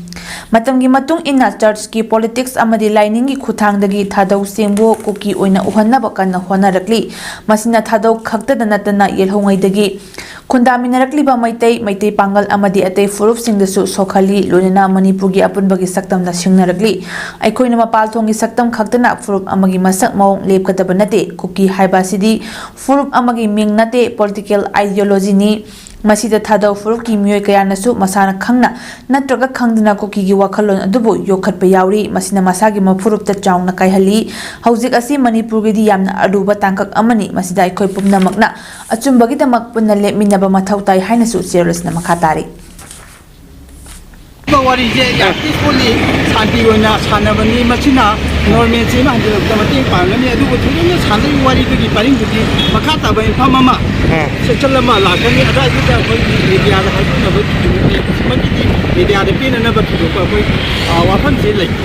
ꯃꯇꯝꯒꯤ ꯃꯇꯨꯡ ꯏꯟꯅ ꯆꯔꯆꯀꯤ ꯄꯣꯂꯤꯇꯤꯛꯁ ꯑꯃꯗꯤ ꯂꯥꯏꯅꯤꯡꯒꯤ ꯈꯨꯠꯊꯥꯡꯗꯒꯤ ꯊꯥꯗꯧꯁꯤꯡꯕꯨ ꯀꯨꯀꯤ ꯑꯣꯏꯅ ꯎꯍꯟꯅꯕ ꯀꯟꯅ ꯍꯣꯠꯅꯔꯛꯂꯤ꯫ ꯃꯁꯤꯅ ꯊꯥꯗꯧ ꯈꯛꯇꯗ ꯅꯠꯇꯅ ꯌꯦꯜꯍꯧꯉꯩꯗꯒꯤ ꯈꯨꯟꯗꯥꯃꯤꯟꯅꯔꯛꯂꯤꯕ ꯃꯩꯇꯩ, ꯃꯩꯇꯩ ꯄꯥꯉꯜ ꯑꯃꯗꯤ ꯑꯇꯩ ꯐꯨꯔꯨꯞꯁꯤꯡꯗꯁꯨ ꯁꯣꯛꯍꯜꯂꯤ, ꯂꯣꯏꯅꯅ ꯃꯅꯤꯄꯨꯔꯒꯤ ꯑꯄꯨꯟꯕꯒꯤ ꯁꯛꯇꯝꯗ ꯁꯤꯡꯅꯔꯛꯂꯤ꯫ ꯑꯩꯈꯣꯏꯅ ꯃꯄꯥꯜ ꯊꯣꯡꯒꯤ ꯁꯛꯇꯝ ꯈꯛꯇꯅ ꯐꯨꯔꯨꯞ ꯑꯃꯒꯤ ꯃꯁꯛ ꯃꯑꯣꯡ ꯂꯦꯞꯀꯗꯕ ꯅꯠꯇꯦ꯫ ꯀꯨꯀꯤ ꯍꯥꯏꯕ ꯑꯁꯤꯗꯤ ꯐꯨꯔꯨꯞ ꯑꯃꯒꯤ ꯃꯤꯡ ꯅꯠꯇꯦ, ꯄꯣꯂꯤꯇꯤꯀꯦꯜ ꯑꯥꯏꯗꯤꯌꯣꯂꯣꯖꯤꯅꯤ꯫ ꯃꯁꯤꯗ ꯊꯥꯗꯧ ꯐꯨꯔꯨꯞꯀꯤ ꯃꯤꯑꯣꯏ ꯀꯌꯥꯅꯁꯨ ꯃꯁꯥꯅ ꯈꯪꯅ ꯅꯠꯇ꯭ꯔꯒ ꯈꯪꯗꯅ ꯀꯨꯀꯤꯒꯤ ꯋꯥꯈꯜꯂꯣꯟ ꯑꯗꯨꯕꯨ ꯌꯣꯛꯈꯠꯄ ꯌꯥꯎꯔꯤ꯫ ꯃꯁꯤꯅ ꯃꯁꯥꯒꯤ ꯃꯐꯨꯔꯨꯞꯇ ꯆꯥꯎꯅ ꯀꯥꯏꯍꯜꯂꯤ꯫ ꯍꯧꯖꯤꯛ ꯑꯁꯤ ꯃꯅꯤꯄꯨꯔꯒꯤꯗꯤ ꯌꯥꯝꯅ ꯑꯔꯨꯕ ꯇꯥꯡꯀꯛ ꯑꯃꯅꯤ꯫ ꯃꯁꯤꯗ ꯑꯩꯈꯣꯏ ꯄꯨꯝꯅꯃꯛꯅ ꯑꯆꯨꯝꯕꯒꯤꯗꯃꯛ ꯄꯨꯟꯅ ꯂꯦꯞꯃꯤꯟꯅꯕ ꯃꯊꯧ ꯇꯥꯏ ꯍꯥꯏꯅꯁꯨ ꯆꯦꯔꯣꯜ ꯑꯁꯤꯅ ꯃꯈꯥ ꯇꯥꯔꯤ꯫ ꯋꯥꯔꯤꯁꯦ ꯌꯥꯝ ꯄꯤꯁꯐꯨꯜꯂꯤ, ꯁꯥꯟꯇꯤ ꯑꯣꯏꯅ ꯁꯥꯟꯅꯕꯅꯤ꯫ ꯃꯁꯤꯅ ꯅꯣꯔꯃꯦꯜꯁꯤ ꯑꯃ ꯍꯟꯖꯤꯜꯂꯛꯄꯗ ꯃꯇꯦꯡ ꯄꯥꯡꯒꯅꯤ꯫ ꯑꯗꯨꯕꯨ ꯊꯣꯏꯗꯣꯛꯅ ꯁꯥꯟꯅꯔꯤꯕ ꯋꯥꯔꯤꯗꯨꯒꯤ ꯄꯔꯤꯡꯗꯨꯗꯤ ꯃꯈꯥ ꯇꯥꯕ ꯃꯤꯐꯝ ꯑꯃ, ꯁꯦꯁꯟ ꯑꯃ ꯂꯥꯛꯀꯅꯤ꯫ ꯑꯗꯨꯋꯥꯏꯗꯨꯗ ꯑꯩꯈꯣꯏꯒꯤ ꯃꯦꯗꯤꯌꯥꯗ ꯍꯥꯏꯗꯣꯛꯅꯕ ꯊꯣꯏꯗꯣꯛꯄ, ꯍꯧꯖꯤꯛꯃꯛꯀꯤꯗꯤ ꯃꯦꯗꯤꯌꯥꯗ ꯄꯦꯟꯅꯅꯕ ꯊꯣꯏꯗꯣꯛꯄ ꯑꯩꯈꯣꯏ, ꯑ, ꯋꯥꯐꯝꯁꯤ ꯂꯩꯇꯦ꯫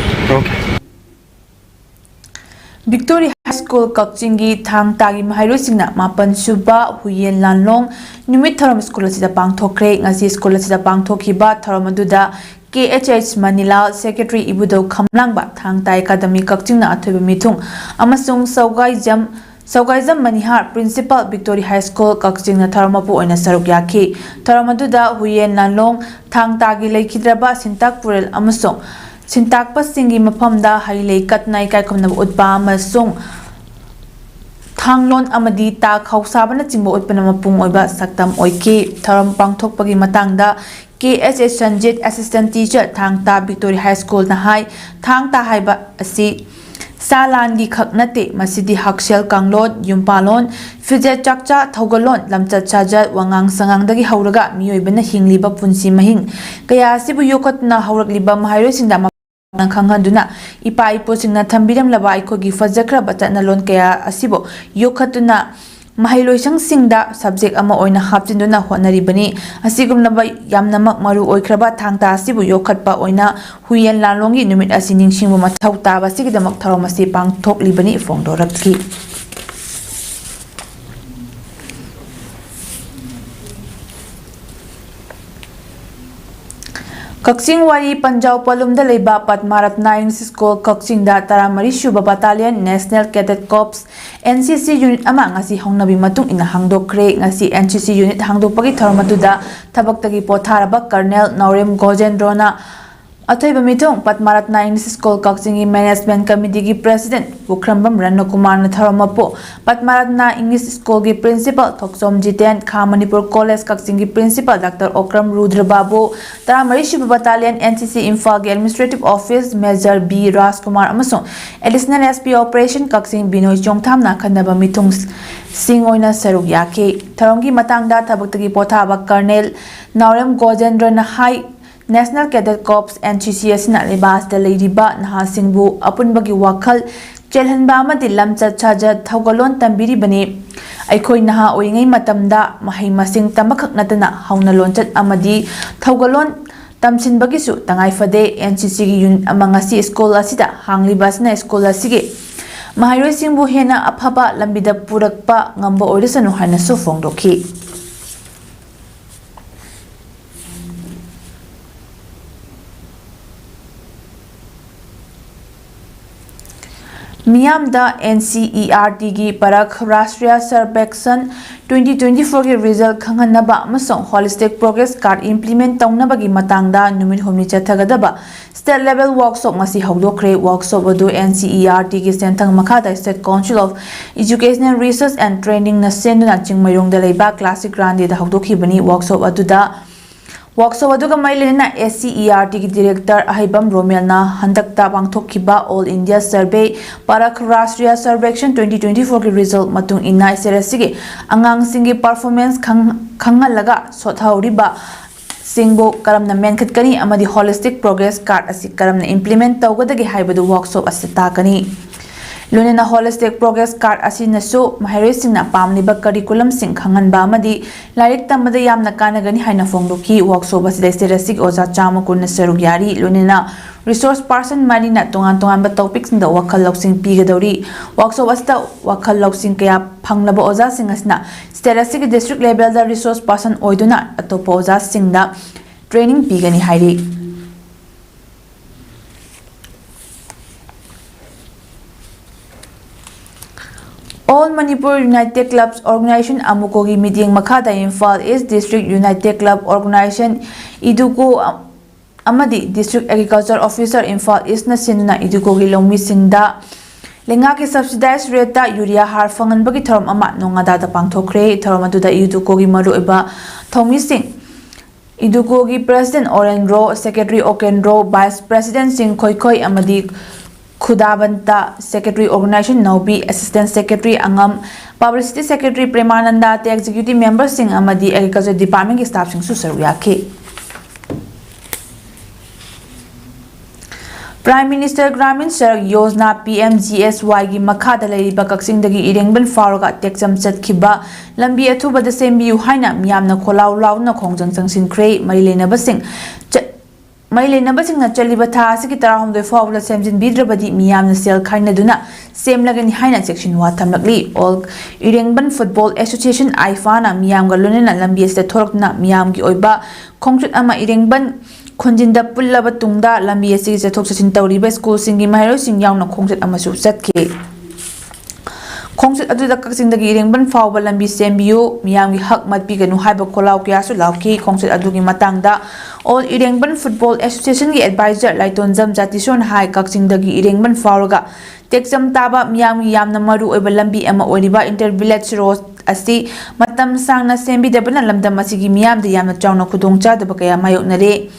ꯚꯤꯛꯇꯣꯔꯤ ꯍꯥꯏ ꯁ꯭ꯀꯨꯜ ꯀꯛꯆꯤꯡꯒꯤ ꯊꯥꯡ ꯇꯥꯒꯤ ꯃꯍꯩꯔꯣꯏꯁꯤꯡꯅ ꯃꯥꯄꯟ ꯁꯨꯕ ꯍꯨꯌꯦꯟ ꯂꯥꯟꯂꯣꯡ ꯅꯨꯃꯤꯠ ꯊꯧꯔꯝ ꯁ꯭ꯀꯨꯜ ꯑꯁꯤꯗ ꯄꯥꯡꯊꯣꯛꯈ꯭ꯔꯦ꯫ ꯉꯁꯤ ꯁ꯭ꯀꯨꯜ ꯑꯁꯤꯗ ꯄꯥꯡꯊꯣꯛꯈꯤꯕ ꯊꯧꯔꯝ ꯑꯗꯨꯗ ꯀꯦ ꯑꯩꯆ ꯑꯩꯆ ꯃꯅꯤꯂꯥꯜ, ꯁꯦꯀ꯭ꯔꯦꯇꯔꯤ ꯏꯕꯨꯙꯧ ꯈꯝꯂꯥꯡꯕ, ꯊꯥꯡ ꯇꯥ ꯑꯦꯀꯥꯗꯃꯤ ꯀꯛꯆꯤꯡꯅ ꯑꯊꯣꯏꯕ ꯃꯤꯊꯨꯡ ꯑꯃꯁꯨꯡ ꯁꯧꯒꯥꯏꯖꯝ ꯁꯧꯒꯥꯏꯖꯝ ꯃꯅꯤꯍꯥꯔ, Principal, Victory High School, ꯀꯛꯆꯤꯡꯅ ꯊꯧꯔꯝ ꯃꯄꯨ ꯑꯣꯏꯅ ꯁꯔꯨꯛ ꯌꯥꯈꯤ꯫ ꯊꯧꯔꯝ ꯑꯗꯨꯗ ꯍꯨꯌꯦꯟ ꯂꯥꯟꯂꯣꯡ, ꯊꯥꯡ ꯇꯥꯒꯤ ꯂꯩꯈꯤꯗ꯭ꯔꯕ ꯁꯤꯟꯇꯥꯛ ꯄꯨꯔꯦꯜ ꯑꯃꯁꯨꯡ ꯁꯤꯟꯇꯥꯛꯄꯁꯤꯡꯒꯤ ꯃꯐꯝꯗ ꯍꯩ ꯂꯩ ꯀꯠꯇꯨꯅ ꯏꯀꯥꯏ ꯈꯨꯝꯅꯕ ꯎꯠꯄ ꯑꯃꯁꯨꯡ ꯊꯥꯡꯂꯣꯟ ꯑꯃꯗꯤ ꯇꯥ ꯈꯧꯁꯥꯕꯅꯆꯤꯡꯕ ꯎꯠꯄꯅ ꯃꯄꯨꯡ ꯑꯣꯏꯕ ꯁꯛꯇꯝ ꯑꯣꯏꯈꯤ꯫ ꯊꯧꯔꯝ ꯄꯥꯡꯊꯣꯛꯄꯒꯤ ꯃꯇꯥꯡꯗ ꯀꯦ ꯑꯦꯁ ꯑꯦ ꯁꯟꯖꯤꯠ, Assistant Teacher, ꯊꯥꯡ ꯇꯥ Victory High School ꯅ ꯍꯥꯏ, ꯊꯥꯡ ꯇꯥ ꯍꯥꯏꯕ ꯑꯁꯤ ꯁꯥ ꯂꯥꯟꯒꯤ ꯈꯛ ꯅꯠꯇꯦ, ꯃꯁꯤꯗꯤ ꯍꯛꯁꯦꯜ ꯀꯥꯡꯂꯣꯟ, ꯌꯨꯝꯄꯥꯂꯣꯟ, ꯐꯤꯖꯦꯠ ꯆꯥꯛꯆꯥ, ꯊꯧꯒꯜꯂꯣꯟ, ꯂꯝꯆꯠ ꯁꯥꯖꯠ, ꯋꯥꯉꯥꯡ ꯁꯉꯥꯡꯗꯒꯤ ꯍꯧꯔꯒ ꯃꯤꯑꯣꯏꯕꯅ ꯍꯤꯡꯂꯤꯕ ꯄꯨꯟꯁꯤ ꯃꯍꯤꯡ ꯀꯌꯥ ꯑꯁꯤꯕꯨ ꯌꯣꯛꯈꯠꯇꯨꯅ ꯍꯧꯔꯛꯂꯤꯕ ꯃꯍꯩꯔꯣꯏꯁꯤꯡꯗ ꯃꯄꯥꯡꯒꯜ ꯈꯪꯍꯟꯗꯨꯅ ꯏꯄꯥ ꯏꯄꯨꯁꯤꯡꯅ ꯊꯝꯕꯤꯔꯝꯂꯕ ꯑꯩꯈꯣꯏꯒꯤ ꯐꯖꯈ꯭ꯔꯕ ꯆꯠꯅꯂꯣꯟ ꯀꯌꯥ ꯑꯁꯤꯕꯨ ꯌꯣꯛꯈꯠꯇꯨꯅ ꯃꯍꯩꯂꯣꯏꯁꯪꯁꯤꯡꯗ subject ꯑꯃ ꯑꯣꯏꯅ ꯍꯥꯞꯆꯤꯟꯗꯨꯅ ꯍꯣꯠꯅꯔꯤꯕꯅꯤ꯫ ꯑꯁꯤꯒꯨꯝꯂꯕ ꯌꯥꯝꯅꯃꯛ ꯃꯔꯨ ꯑꯣꯏꯈ꯭ꯔꯕ ꯊꯥꯡ ꯇꯥ ꯑꯁꯤꯕꯨ ꯌꯣꯛꯈꯠꯄ ꯑꯣꯏꯅ ꯍꯨꯏꯌꯦꯟ ꯂꯥꯟꯂꯣꯡꯒꯤ ꯅꯨꯃꯤꯠ ꯑꯁꯤ ꯅꯤꯡꯁꯤꯡꯕ ꯃꯊꯧ ꯇꯥꯕ ꯑꯁꯤꯒꯤꯗꯃꯛ ꯊꯧꯔꯝ ꯑꯁꯤ ꯄꯥꯡꯊꯣꯛꯂꯤꯕꯅꯤ ꯐꯣꯡꯗꯣꯔꯛꯈꯤ꯫ ꯀꯛꯆꯤꯡ ꯋꯥꯏꯔꯤ ꯄꯟꯖꯥꯎ ꯄꯣꯂꯨꯝꯗ ꯂꯩꯕ ꯄꯗꯃꯥꯔꯠꯅ English School ꯀꯛꯆꯤꯡꯗ ꯇꯔꯥꯃꯔꯤ ꯁꯨꯕ Battalion National Cadet Corps N C C unit ꯑꯃ ꯉꯁꯤ ꯍꯧꯅꯕꯤ ꯃꯇꯨꯡ ꯏꯟꯅ ꯍꯥꯡꯗꯣꯛꯈ꯭ꯔꯦ꯫ ꯉꯁꯤ N C C unit ꯍꯥꯡꯗꯣꯛꯄꯒꯤ ꯊꯧꯔꯝ ꯑꯗꯨꯗ ꯊꯕꯛꯇꯒꯤ ꯄꯣꯊꯥꯔꯕ Colonel ꯅꯥꯎꯔꯦꯝ ꯒꯣꯖꯦꯟꯗ꯭ꯔꯣꯅ ꯑꯊꯣꯏꯕ ꯃꯤꯊꯨꯡ ꯄꯗꯃꯥꯔꯠꯅ English School ꯀꯛꯆꯤꯡꯒꯤ Management Committeeꯒꯤ President ꯄꯨꯈ꯭ꯔꯝꯕꯝ ꯔꯠꯅꯀꯨꯃꯥꯔꯅ ꯊꯧꯔꯝ ꯃꯄꯨ, ꯄꯗꯃꯥꯔꯠꯅ English Schoolꯒꯤ Principal ꯊꯣꯛꯆꯣꯝ ꯖꯤꯇꯦꯟ, ꯈꯥ ꯃꯅꯤꯄꯨꯔ College ꯀꯛꯆꯤꯡꯒꯤ Principal Doctor ꯑꯣꯀ꯭ꯔꯝ ꯔꯨꯗ꯭ꯔ ꯕꯥꯕꯨ, ꯇꯔꯥꯃꯔꯤ ꯁꯨꯕ Battalion N C C ꯏꯝꯐꯥꯜꯒꯤ Administrative Officer Major B ꯔꯥꯖꯀꯨꯃꯥꯔ ꯑꯃꯁꯨꯡ Additional S P Operation ꯀꯛꯆꯤꯡ ꯕꯤꯅꯣꯏ ꯆꯣꯡꯊꯥꯝꯅ ꯑꯈꯟꯅꯕ ꯃꯤꯊꯨꯡꯁꯤꯡ ꯑꯣꯏꯅ ꯁꯔꯨꯛ ꯌꯥꯈꯤ꯫ ꯊꯧꯔꯝꯒꯤ ꯃꯇꯥꯡꯗ ꯊꯕꯛꯇꯒꯤ ꯄꯣꯊꯥꯕ Colonel ꯅꯥꯎꯔꯦꯝ ꯒꯣꯖꯦꯟꯗ꯭ꯔꯅ ꯍꯥꯏ, National Cadet Corps N C C ꯑꯁꯤꯅ ꯂꯩꯕꯥꯛ ꯑꯁꯤꯗ ꯂꯩꯔꯤꯕ ꯅꯍꯥꯁꯤꯡꯕꯨ ꯑꯄꯨꯟꯕꯒꯤ ꯋꯥꯈꯜ ꯆꯦꯜꯍꯟꯕ ꯑꯃꯗꯤ ꯂꯝꯆꯠ ꯁꯥꯖꯠ, ꯊꯧꯒꯜꯂꯣꯟ ꯇꯝꯕꯤꯔꯤꯕꯅꯤ꯫ ꯑꯩꯈꯣꯏ ꯅꯍꯥ ꯑꯣꯏꯔꯤꯉꯩ ꯃꯇꯝꯗ ꯃꯍꯩ ꯃꯁꯤꯡ ꯇꯝꯕꯈꯛ ꯅꯠꯇꯅ ꯍꯧꯅ ꯂꯣꯟꯆꯠ ꯑꯃꯗꯤ ꯊꯧꯒꯜꯂꯣꯟ ꯇꯝꯁꯤꯟꯕꯒꯤꯁꯨ ꯇꯉꯥꯏ ꯐꯗꯦ꯫ N C Cꯒꯤ unit ꯑꯃ ꯉꯁꯤ school ꯑꯁꯤꯗ ꯍꯥꯡꯂꯤꯕ ꯑꯁꯤꯅ school ꯑꯁꯤꯒꯤ ꯃꯍꯩꯔꯣꯏꯁꯤꯡꯕꯨ ꯍꯦꯟꯅ ꯑꯐꯕ ꯂꯝꯕꯤꯗ ꯄꯨꯔꯛꯄ ꯉꯝꯕ ꯑꯣꯏꯔꯁꯅꯨ ꯍꯥꯏꯅꯁꯨ ꯐꯣꯡꯗꯣꯛꯈꯤ꯫ ꯃꯤꯌꯥꯝꯗ NCERTꯒꯤ ꯄꯔꯈ ꯔꯥꯁꯇ꯭ꯔꯤꯌꯥ ꯁꯔꯕꯦꯛꯁꯟ twenty twenty fourꯒꯤ result ꯈꯪꯍꯟꯅꯕ ꯑꯃꯁꯨꯡ Holistic Progress Card implement ꯇꯧꯅꯕꯒꯤ ꯃꯇꯥꯡꯗ ꯅꯨꯃꯤꯠ ꯍꯨꯝꯅꯤ ꯆꯠꯊꯒꯗꯕ state level workshop ꯉꯁꯤ ꯍꯧꯗꯣꯛꯈ꯭ꯔꯦ꯫ Workshop ꯑꯗꯨ NCERTꯒꯤ ꯁꯦꯟꯊꯪ ꯃꯈꯥꯗ State Council of Educational Research and Trainingꯅ ꯁꯦꯟꯗꯨꯅ ꯆꯤꯡꯃꯩꯔꯣꯡꯗ ꯂꯩꯕ Classic Grandeꯗ ꯍꯧꯗꯣꯛꯈꯤꯕꯅꯤ꯫ Workshop ꯑꯗꯨꯗ Workshop ꯑꯗꯨꯒ ꯃꯔꯤ ꯂꯩꯅꯅ SCERTꯒꯤ director ꯑꯍꯩꯕꯝ ꯔꯣꯃꯦꯜꯅ ꯍꯟꯗꯛꯇ ꯄꯥꯡꯊꯣꯛꯈꯤꯕ All India Survey ꯄꯔꯈ Rashtriya ꯁꯔꯕꯦꯛꯁꯟ twenty twenty fourꯒꯤ result ꯃꯇꯨꯡ ꯏꯟꯅ state ꯑꯁꯤꯒꯤ ꯑꯉꯥꯡꯁꯤꯡꯒꯤ performance ꯈꯪ-, ꯈꯪꯍꯜꯂꯒ ꯁꯣꯠꯍꯧꯔꯤꯕ ꯁꯤꯡꯕꯨ ꯀꯔꯝꯅ ꯃꯦꯟꯈꯠꯀꯅꯤ ꯑꯃꯗꯤ Holistic Progress Card ꯑꯁꯤ ꯀꯔꯝꯅ implement ꯇꯧꯒꯗꯒꯦ ꯍꯥꯏꯕꯗꯨ workshop ꯑꯁꯤ ꯇꯥꯛꯀꯅꯤ꯫ ꯂꯣꯏꯅꯅ Holistic Progress Card ꯑꯁꯤꯅꯁꯨ ꯃꯍꯩꯔꯣꯏꯁꯤꯡꯅ ꯄꯥꯝꯂꯤꯕ curriculumꯁꯤꯡ ꯈꯪꯍꯟꯕ ꯑꯃꯗꯤ ꯂꯥꯏꯔꯤꯛ ꯇꯝꯕꯗ ꯌꯥꯝꯅ ꯀꯥꯟꯅꯒꯅꯤ ꯍꯥꯏꯅ ꯐꯣꯡꯗꯣꯛꯈꯤ꯫ Workshop ꯑꯁꯤꯗ state ꯑꯁꯤꯒꯤ ꯑꯣꯖꯥ ꯆꯥꯝꯃ ꯀꯨꯟꯅ ꯁꯔꯨꯛ ꯌꯥꯔꯤ꯫ ꯂꯣꯏꯅꯅ resource person ꯃꯔꯤꯅ ꯇꯣꯉꯥꯟ ꯇꯣꯉꯥꯟꯕ topicꯁꯤꯡꯗ ꯋꯥꯈꯜ ꯂꯧꯁꯤꯡ ꯄꯤꯒꯗꯧꯔꯤ꯫ Workshop ꯑꯁꯤꯗ ꯋꯥꯈꯜ ꯂꯧꯁꯤꯡ ꯀꯌꯥ ꯐꯪꯂꯕ ꯑꯣꯖꯥꯁꯤꯡ ꯑꯁꯤꯅ state ꯑꯁꯤꯒꯤ district levelꯗ resource person ꯑꯣꯏꯗꯨꯅ ꯑꯇꯣꯞꯄ ꯑꯣꯖꯥꯁꯤꯡꯗ training ꯄꯤꯒꯅꯤ ꯍꯥꯏꯔꯤ꯫ All Manipur United Clubs Organization, AMUCOꯒꯤ ꯃꯤꯠꯌꯦꯡ ꯃꯈꯥꯗ Imphal East District United Club Organization, EDUCO ꯑꯃꯗꯤ District Agriculture Officer, Imphal Eastꯅ ꯁꯤꯟꯗꯨꯅ EDUCOꯒꯤ ꯂꯧꯃꯤꯁꯤꯡꯗ ꯂꯩꯉꯥꯛꯀꯤ subsidized rateꯇ urea ꯍꯥꯔ ꯐꯪꯍꯟꯕꯒꯤ ꯊꯧꯔꯝ ꯑꯃ ꯅꯣꯉꯥꯗꯥꯗ ꯄꯥꯡꯊꯣꯛꯈ꯭ꯔꯦ꯫ ꯊꯧꯔꯝ ꯑꯗꯨꯗ EDUCOꯒꯤ ꯃꯔꯨꯑꯣꯏꯕ ꯊꯧꯃꯤꯁꯤꯡ, EDUCOꯒꯤ President ꯑꯣꯔꯦꯟ ꯔꯣ, Secretary ꯑꯣꯀꯦꯟ ꯔꯣ, Vice President ꯁꯤꯡ ꯈꯣꯏꯈꯣꯏ ꯑꯃꯗꯤ ꯈꯨꯗꯥꯕꯟꯇ, Secretary Organization ꯅꯥꯎꯕꯤ, Assistant Secretary ꯑꯉꯝ, Publicity Secretary ꯄ꯭ꯔꯦꯃꯥꯅꯟꯗ, ꯑꯇꯩ Executive Memberꯁꯤꯡ ꯑꯃꯗꯤ Agriculture Departmentꯀꯤ staffꯁꯤꯡꯁꯨ ꯁꯔꯨꯛ ꯌꯥꯈꯤ꯫ Prime Minister Gramin Sadak Yojana, PMGSYꯒꯤ ꯃꯈꯥꯗ ꯂꯩꯔꯤꯕ ꯀꯛꯆꯤꯡꯗꯒꯤ ꯏꯔꯦꯡꯕꯟ ꯐꯥꯎꯔꯒ ꯇꯦꯛꯆꯝ ꯆꯠꯈꯤꯕ ꯂꯝꯕꯤ ꯑꯊꯨꯕꯗ ꯁꯦꯝꯕꯤꯌꯨ ꯍꯥꯏꯅ ꯃꯤꯌꯥꯝꯅ ꯈꯣꯜꯂꯥꯎ ꯂꯥꯎꯗꯨꯅ ꯈꯣꯡꯖꯪ ꯆꯪꯁꯤꯟꯈ꯭ꯔꯦ꯫ ꯃꯔꯤ ꯂꯩꯅꯕꯁꯤꯡ ꯆ-, ꯃꯔꯤ ꯂꯩꯅꯕꯁꯤꯡꯅ ꯆꯠꯂꯤꯕ ꯊꯥ ꯑꯁꯤꯒꯤ ꯇꯔꯥꯍꯨꯝꯗꯣꯏ ꯐꯥꯎꯕꯗ ꯁꯦꯝꯖꯤꯟꯕꯤꯗ꯭ꯔꯕꯗꯤ ꯃꯤꯌꯥꯝꯅ ꯁꯦꯜ ꯈꯥꯏꯅꯗꯨꯅ ꯁꯦꯝꯂꯒꯅꯤ ꯍꯥꯏꯅ ꯆꯦꯛꯁꯤꯟ ꯋꯥ ꯊꯝꯂꯛꯂꯤ꯫ All Irengband Football Association, ꯑꯥꯏꯐꯥꯅ ꯃꯤꯌꯥꯝꯒ ꯂꯣꯏꯅꯅ ꯂꯝꯕꯤ ꯑꯁꯤꯗ ꯊꯣꯔꯛꯇꯨꯅ ꯃꯤꯌꯥꯝꯒꯤ ꯑꯣꯏꯕ ꯈꯣꯡꯆꯠ ꯑꯃ ꯏꯔꯦꯡꯕꯟ ꯈꯣꯟꯖꯤꯟꯗ ꯄꯨꯜꯂꯕ ꯇꯨꯡꯗ ꯂꯝꯕꯤ ꯑꯁꯤꯒꯤ ꯆꯠꯊꯣꯛ ꯆꯠꯁꯤꯟ ꯇꯧꯔꯤꯕ ꯁ꯭ꯀꯨꯜꯁꯤꯡꯒꯤ ꯃꯍꯩꯔꯣꯏꯁꯤꯡ ꯌꯥꯎꯅ ꯈꯣꯡꯆꯠ ꯑꯃꯁꯨ ꯆꯠꯈꯤ꯫ ꯈꯣꯡꯆꯠ ꯑꯗꯨꯗ ꯀꯛꯆꯤꯡꯗꯒꯤ ꯏꯔꯦꯡꯕꯟ ꯐꯥꯎꯕ ꯂꯝꯕꯤ ꯁꯦꯝꯕꯤꯌꯨ, ꯃꯤꯌꯥꯝꯒꯤ ꯍꯛ ꯃꯠꯄꯤꯒꯅꯨ ꯍꯥꯏꯕ ꯈꯣꯜꯂꯥꯎ ꯀꯌꯥꯁꯨ ꯂꯥꯎꯈꯤ꯫ ꯈꯣꯡꯆꯠ ꯑꯗꯨꯒꯤ ꯃꯇꯥꯡꯗ ꯑꯣꯜ ꯏꯔꯦꯡꯕꯟ ꯐꯨꯠꯕꯣꯜ ꯑꯦꯁꯣꯁꯤꯌꯦꯁꯟꯒꯤ ꯑꯦꯗꯚꯥꯏꯖꯔ ꯂꯥꯏꯇꯣꯟꯖꯝ ꯖꯥꯇꯤꯁꯣꯟ ꯍꯥꯏ, ꯀꯛꯆꯤꯡꯗꯒꯤ ꯏꯔꯦꯡꯕꯟ ꯐꯥꯎꯔꯒ ꯇꯦꯛꯆꯝ ꯇꯥꯕ ꯃꯤꯌꯥꯝꯒꯤ ꯌꯥꯝꯅ ꯃꯔꯨ ꯑꯣꯏꯕ ꯂꯝꯕꯤ ꯑꯃ ꯑꯣꯏꯔꯤꯕ ꯏꯟꯇꯔ ꯚꯤꯂꯦꯖ ꯔꯣꯗ ꯑꯁꯤ ꯃꯇꯝ ꯁꯥꯡꯅ ꯁꯦꯝꯕꯤꯗꯕꯅ ꯂꯝꯗꯝ ꯑꯁꯤꯒꯤ ꯃꯤꯌꯥꯝꯗ ꯌꯥꯝꯅ ꯆꯥꯎꯅ ꯈꯨꯗꯣꯡꯆꯥꯗꯕ ꯀꯌꯥ ꯃꯥꯌꯣꯛꯅꯔꯦ꯫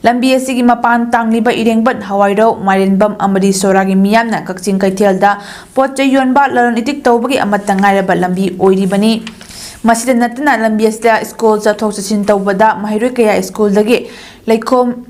ꯂꯝꯕꯤ ꯑꯁꯤꯒꯤ ꯃꯄꯥꯟ ꯇꯥꯡꯂꯤꯕ ꯏꯔꯦꯡꯕꯠ, ꯍꯋꯥꯏꯔꯧ, ꯃꯥꯏꯔꯦꯟꯕꯝ ꯑꯃꯗꯤ ꯁꯣꯔꯥꯒꯤ ꯃꯤꯌꯥꯝꯅ ꯀꯛꯆꯤꯡ ꯀꯩꯊꯦꯜꯗ ꯄꯣꯠ ꯆꯩ ꯌꯣꯟꯕ, ꯂꯂꯣꯟ ꯏꯇꯤꯛ ꯇꯧꯕꯒꯤ ꯑꯃꯠꯇ ꯉꯥꯏꯔꯕ ꯂꯝꯕꯤ ꯑꯣꯏꯔꯤꯕꯅꯤ꯫ ꯃꯁꯤꯗ ꯅꯠꯇꯅ ꯂꯝꯕꯤ ꯑꯁꯤꯗ ꯁ꯭ꯀꯨꯜ ꯆꯠꯊꯣꯛ ꯆꯠꯁꯤꯟ ꯇꯧꯕꯗ ꯃꯍꯩꯔꯣꯏ ꯀꯌꯥ ꯁ꯭ꯀꯨꯜꯗꯒꯤ ꯂꯩꯈꯣꯝ,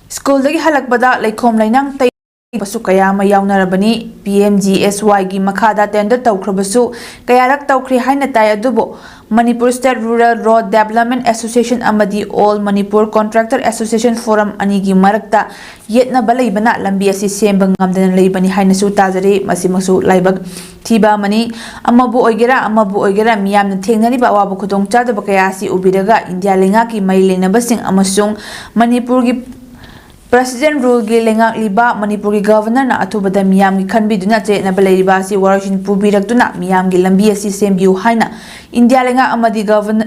ꯁ꯭ꯀꯨꯜꯗꯒꯤ ꯍꯜꯂꯛꯄꯗ ꯂꯩꯈꯣꯝ ꯂꯩꯅꯥꯡ ꯇꯩꯕꯁꯨ ꯀꯌꯥ ꯑꯃ ꯌꯥꯎꯅꯔꯕꯅꯤ꯫ ꯄꯤ ꯑꯦꯝ ꯖꯤ ꯑꯦꯁ ꯋꯥꯏꯒꯤ ꯃꯈꯥꯗ ꯇꯦꯟꯗꯔ ꯇꯧꯈ꯭ꯔꯕꯁꯨ ꯀꯌꯥꯔꯛ ꯇꯧꯈ꯭ꯔꯦ ꯍꯥꯏꯅ ꯇꯥꯏ, ꯑꯗꯨꯕꯨ Manipur state rural road development association ꯑꯃꯗꯤ all Manipur contractor association forum ꯑꯅꯤꯒꯤ ꯃꯔꯛꯇ ꯌꯦꯠꯅꯕ ꯂꯩꯕꯅ ꯂꯝꯕꯤ ꯑꯁꯤ ꯁꯦꯝꯕ ꯉꯝꯗꯅ ꯂꯩꯕꯅꯤ ꯍꯥꯏꯅꯁꯨ ꯇꯥꯖꯔꯤ꯫ ꯃꯁꯤꯃꯛꯁꯨ ꯂꯥꯏꯕꯛ ꯊꯤꯕ ꯑꯃꯅꯤ꯫ ꯑꯃꯕꯨ ꯑꯣꯏꯒꯦꯔꯥ, ꯑꯃꯕꯨ ꯑꯣꯏꯒꯦꯔꯥ, ꯃꯤꯌꯥꯝꯅ ꯊꯦꯡꯅꯔꯤꯕ ꯑꯋꯥꯕ ꯈꯨꯗꯣꯡꯆꯥꯗꯕ ꯀꯌꯥ ꯑꯁꯤ ꯎꯕꯤꯔꯒ ꯏꯟꯗꯤꯌꯥ ꯂꯩꯉꯥꯛꯀꯤ ꯃꯔꯤ ꯂꯩꯅꯕꯁꯤꯡ ꯑꯃꯁꯨꯡ ꯃꯅꯤꯄꯨꯔꯒꯤ ꯄ꯭ꯔꯦꯁꯤꯗꯦꯟꯠ ꯔꯨꯜꯒꯤ ꯂꯩꯉꯥꯛꯂꯤꯕ ꯃꯅꯤꯄꯨꯔꯒꯤ ꯒꯕꯔꯅꯔꯅ ꯑꯊꯨꯕꯗ ꯃꯤꯌꯥꯝꯒꯤ ꯈꯟꯕꯤꯗꯨꯅ ꯆꯌꯦꯠꯅꯕ ꯂꯩꯔꯤꯕ ꯑꯁꯤ ꯋꯥꯔꯣꯏꯁꯤꯟ ꯄꯨꯕꯤꯔꯛꯇꯨꯅ ꯃꯤꯌꯥꯝꯒꯤ ꯂꯝꯕꯤ ꯑꯁꯤ ꯁꯦꯝꯕꯤꯌꯨ ꯍꯥꯏꯅ ꯏꯟꯗꯤꯌꯥ ꯂꯩꯉꯥꯛ ꯑꯃꯗꯤ ꯒꯕꯔꯅ-,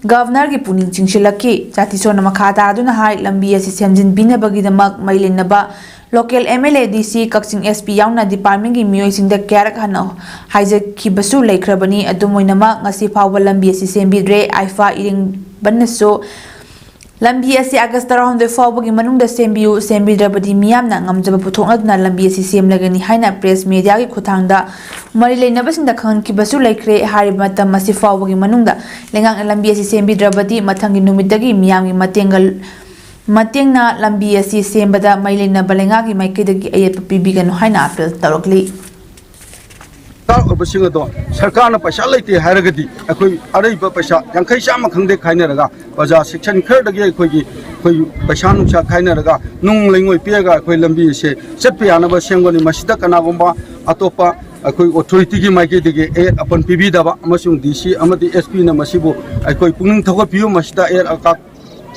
ꯒꯕꯔꯅꯔꯒꯤ ꯄꯨꯛꯅꯤꯡ ꯆꯤꯡꯁꯤꯜꯂꯛꯈꯤ꯫ ꯖꯥꯇꯤꯁꯣꯟꯅ ꯃꯈꯥ ꯇꯥꯗꯨꯅ ꯍꯥꯏ, ꯂꯝꯕꯤ ꯑꯁꯤ ꯁꯦꯝꯖꯤꯟꯕꯤꯅꯕꯒꯤꯗꯃꯛ ꯃꯔꯤ ꯂꯩꯅꯕ ꯂꯣꯀꯦꯜ ꯑꯦꯝ ꯑꯦꯜ ꯑꯦ, ꯗꯤ ꯁꯤ, ꯀꯛꯆꯤꯡ ꯑꯦꯁ ꯄꯤ ꯌꯥꯎꯅ ꯗꯤꯄꯥꯔꯠꯃꯦꯟꯒꯤ ꯃꯤꯑꯣꯏꯁꯤꯡꯗ ꯀꯌꯥꯔꯛ ꯍꯟꯅ ꯍꯥꯏꯖꯈꯤꯕꯁꯨ ꯂꯩꯈ꯭ꯔꯕꯅꯤ꯫ ꯑꯗꯨꯝ ꯑꯣꯏꯅꯃꯛ, ꯉꯁꯤ ꯐꯥꯎꯕ ꯂꯝꯕꯤ ꯑꯁꯤ ꯁꯦꯝꯕꯤꯗ꯭ꯔꯦ꯫ ꯑꯥꯏꯐꯥ ꯏꯔꯦꯡꯕꯟꯅꯁꯨ ꯂꯝꯕꯤ ꯑꯁꯤ ꯑꯥꯒꯁ ꯇꯔꯥꯍꯨꯝꯗꯣꯏ ꯐꯥꯎꯕꯒꯤ ꯃꯅꯨꯡꯗ ꯁꯦꯝꯕꯤꯌꯨ, ꯁꯦꯝꯕꯤꯗ꯭ꯔꯕꯗꯤ ꯃꯤꯌꯥꯝꯅ ꯉꯝꯖꯕ ꯄꯨꯊꯣꯛꯅꯗꯨꯅ ꯂꯝꯕꯤ ꯑꯁꯤ ꯁꯦꯝꯂꯒꯅꯤ ꯍꯥꯏꯅ ꯄ꯭ꯔꯦꯁ ꯃꯦꯗꯤꯌꯥꯒꯤ ꯈꯨꯠꯊꯥꯡꯗ ꯃꯔꯤ ꯂꯩꯅꯕꯁꯤꯡꯗ ꯈꯪꯍꯟꯈꯤꯕꯁꯨ ꯂꯩꯈ꯭ꯔꯦ꯫ ꯍꯥꯏꯔꯤꯕ ꯃꯇꯝ ꯑꯁꯤ ꯐꯥꯎꯕꯒꯤ ꯃꯅꯨꯡꯗ ꯂꯩꯉꯥꯛꯅ ꯂꯝꯕꯤ ꯑꯁꯤ ꯁꯦꯝꯕꯤꯗ꯭ꯔꯕꯗꯤ ꯃꯊꯪꯒꯤ ꯅꯨꯃꯤꯠꯇꯒꯤ ꯃꯤꯌꯥꯝꯒꯤ ꯃꯇꯦꯡꯒ, ꯃꯇꯦꯡꯅ ꯂꯝꯕꯤ ꯑꯁꯤ ꯁꯦꯝꯕꯗ ꯃꯔꯤ ꯂꯩꯅꯕ ꯂꯩꯉꯥꯛꯀꯤ ꯃꯥꯏꯀꯩꯗꯒꯤ ꯑꯌꯦꯠꯄ ꯄꯤꯕꯤꯒꯅꯨ ꯍꯥꯏꯅ ꯑꯥꯄꯤꯜ ꯇꯧꯔꯛꯂꯤ꯫ ꯗꯔꯀꯥꯔ ꯑꯣꯏꯕꯁꯤꯡ ꯑꯗꯣ ꯁꯔꯀꯥꯔꯅ ꯄꯩꯁꯥ ꯂꯩꯇꯦ ꯍꯥꯏꯔꯒꯗꯤ ꯑꯩꯈꯣꯏ ꯑꯔꯩꯕ ꯄꯩꯁꯥ ꯌꯥꯡꯈꯩ ꯆꯥꯝꯃ ꯈꯪꯗꯦ ꯈꯥꯏꯅꯔꯒ ꯄ꯭ꯔꯖꯥ ꯁꯦꯛꯁꯟ ꯈꯔꯗꯒꯤ ꯑꯩꯈꯣꯏꯒꯤ, ꯑꯩꯈꯣꯏ ꯄꯩꯁꯥ ꯅꯨꯡꯁꯥ ꯈꯥꯏꯅꯔꯒ ꯅꯨꯡ ꯂꯩꯉꯣꯏ ꯄꯤꯔꯒ ꯑꯩꯈꯣꯏ ꯂꯝꯕꯤ ꯑꯁꯦ ꯆꯠꯄ ꯌꯥꯅꯕ ꯁꯦꯝꯒꯅꯤ꯫ ꯃꯁꯤꯗ ꯀꯅꯥꯒꯨꯝꯕ ꯑꯇꯣꯞꯄ ꯑꯩꯈꯣꯏ ꯑꯣꯊꯣꯔꯤꯇꯤꯒꯤ ꯃꯥꯏꯀꯩꯗꯒꯤ ꯑꯌꯦꯠ ꯑꯄꯟ ꯄꯤꯕꯤꯗꯕ ꯑꯃꯁꯨꯡ ꯗꯤ ꯁꯤ ꯑꯃꯗꯤ ꯑꯦꯁ ꯄꯤꯅ ꯃꯁꯤꯕꯨ ꯑꯩꯈꯣꯏ ꯄꯨꯛꯅꯤꯡ ꯊꯧꯒꯠꯄꯤꯌꯨ꯫ ꯃꯁꯤꯗ ꯑꯌꯦꯠ ꯑꯀꯥꯞ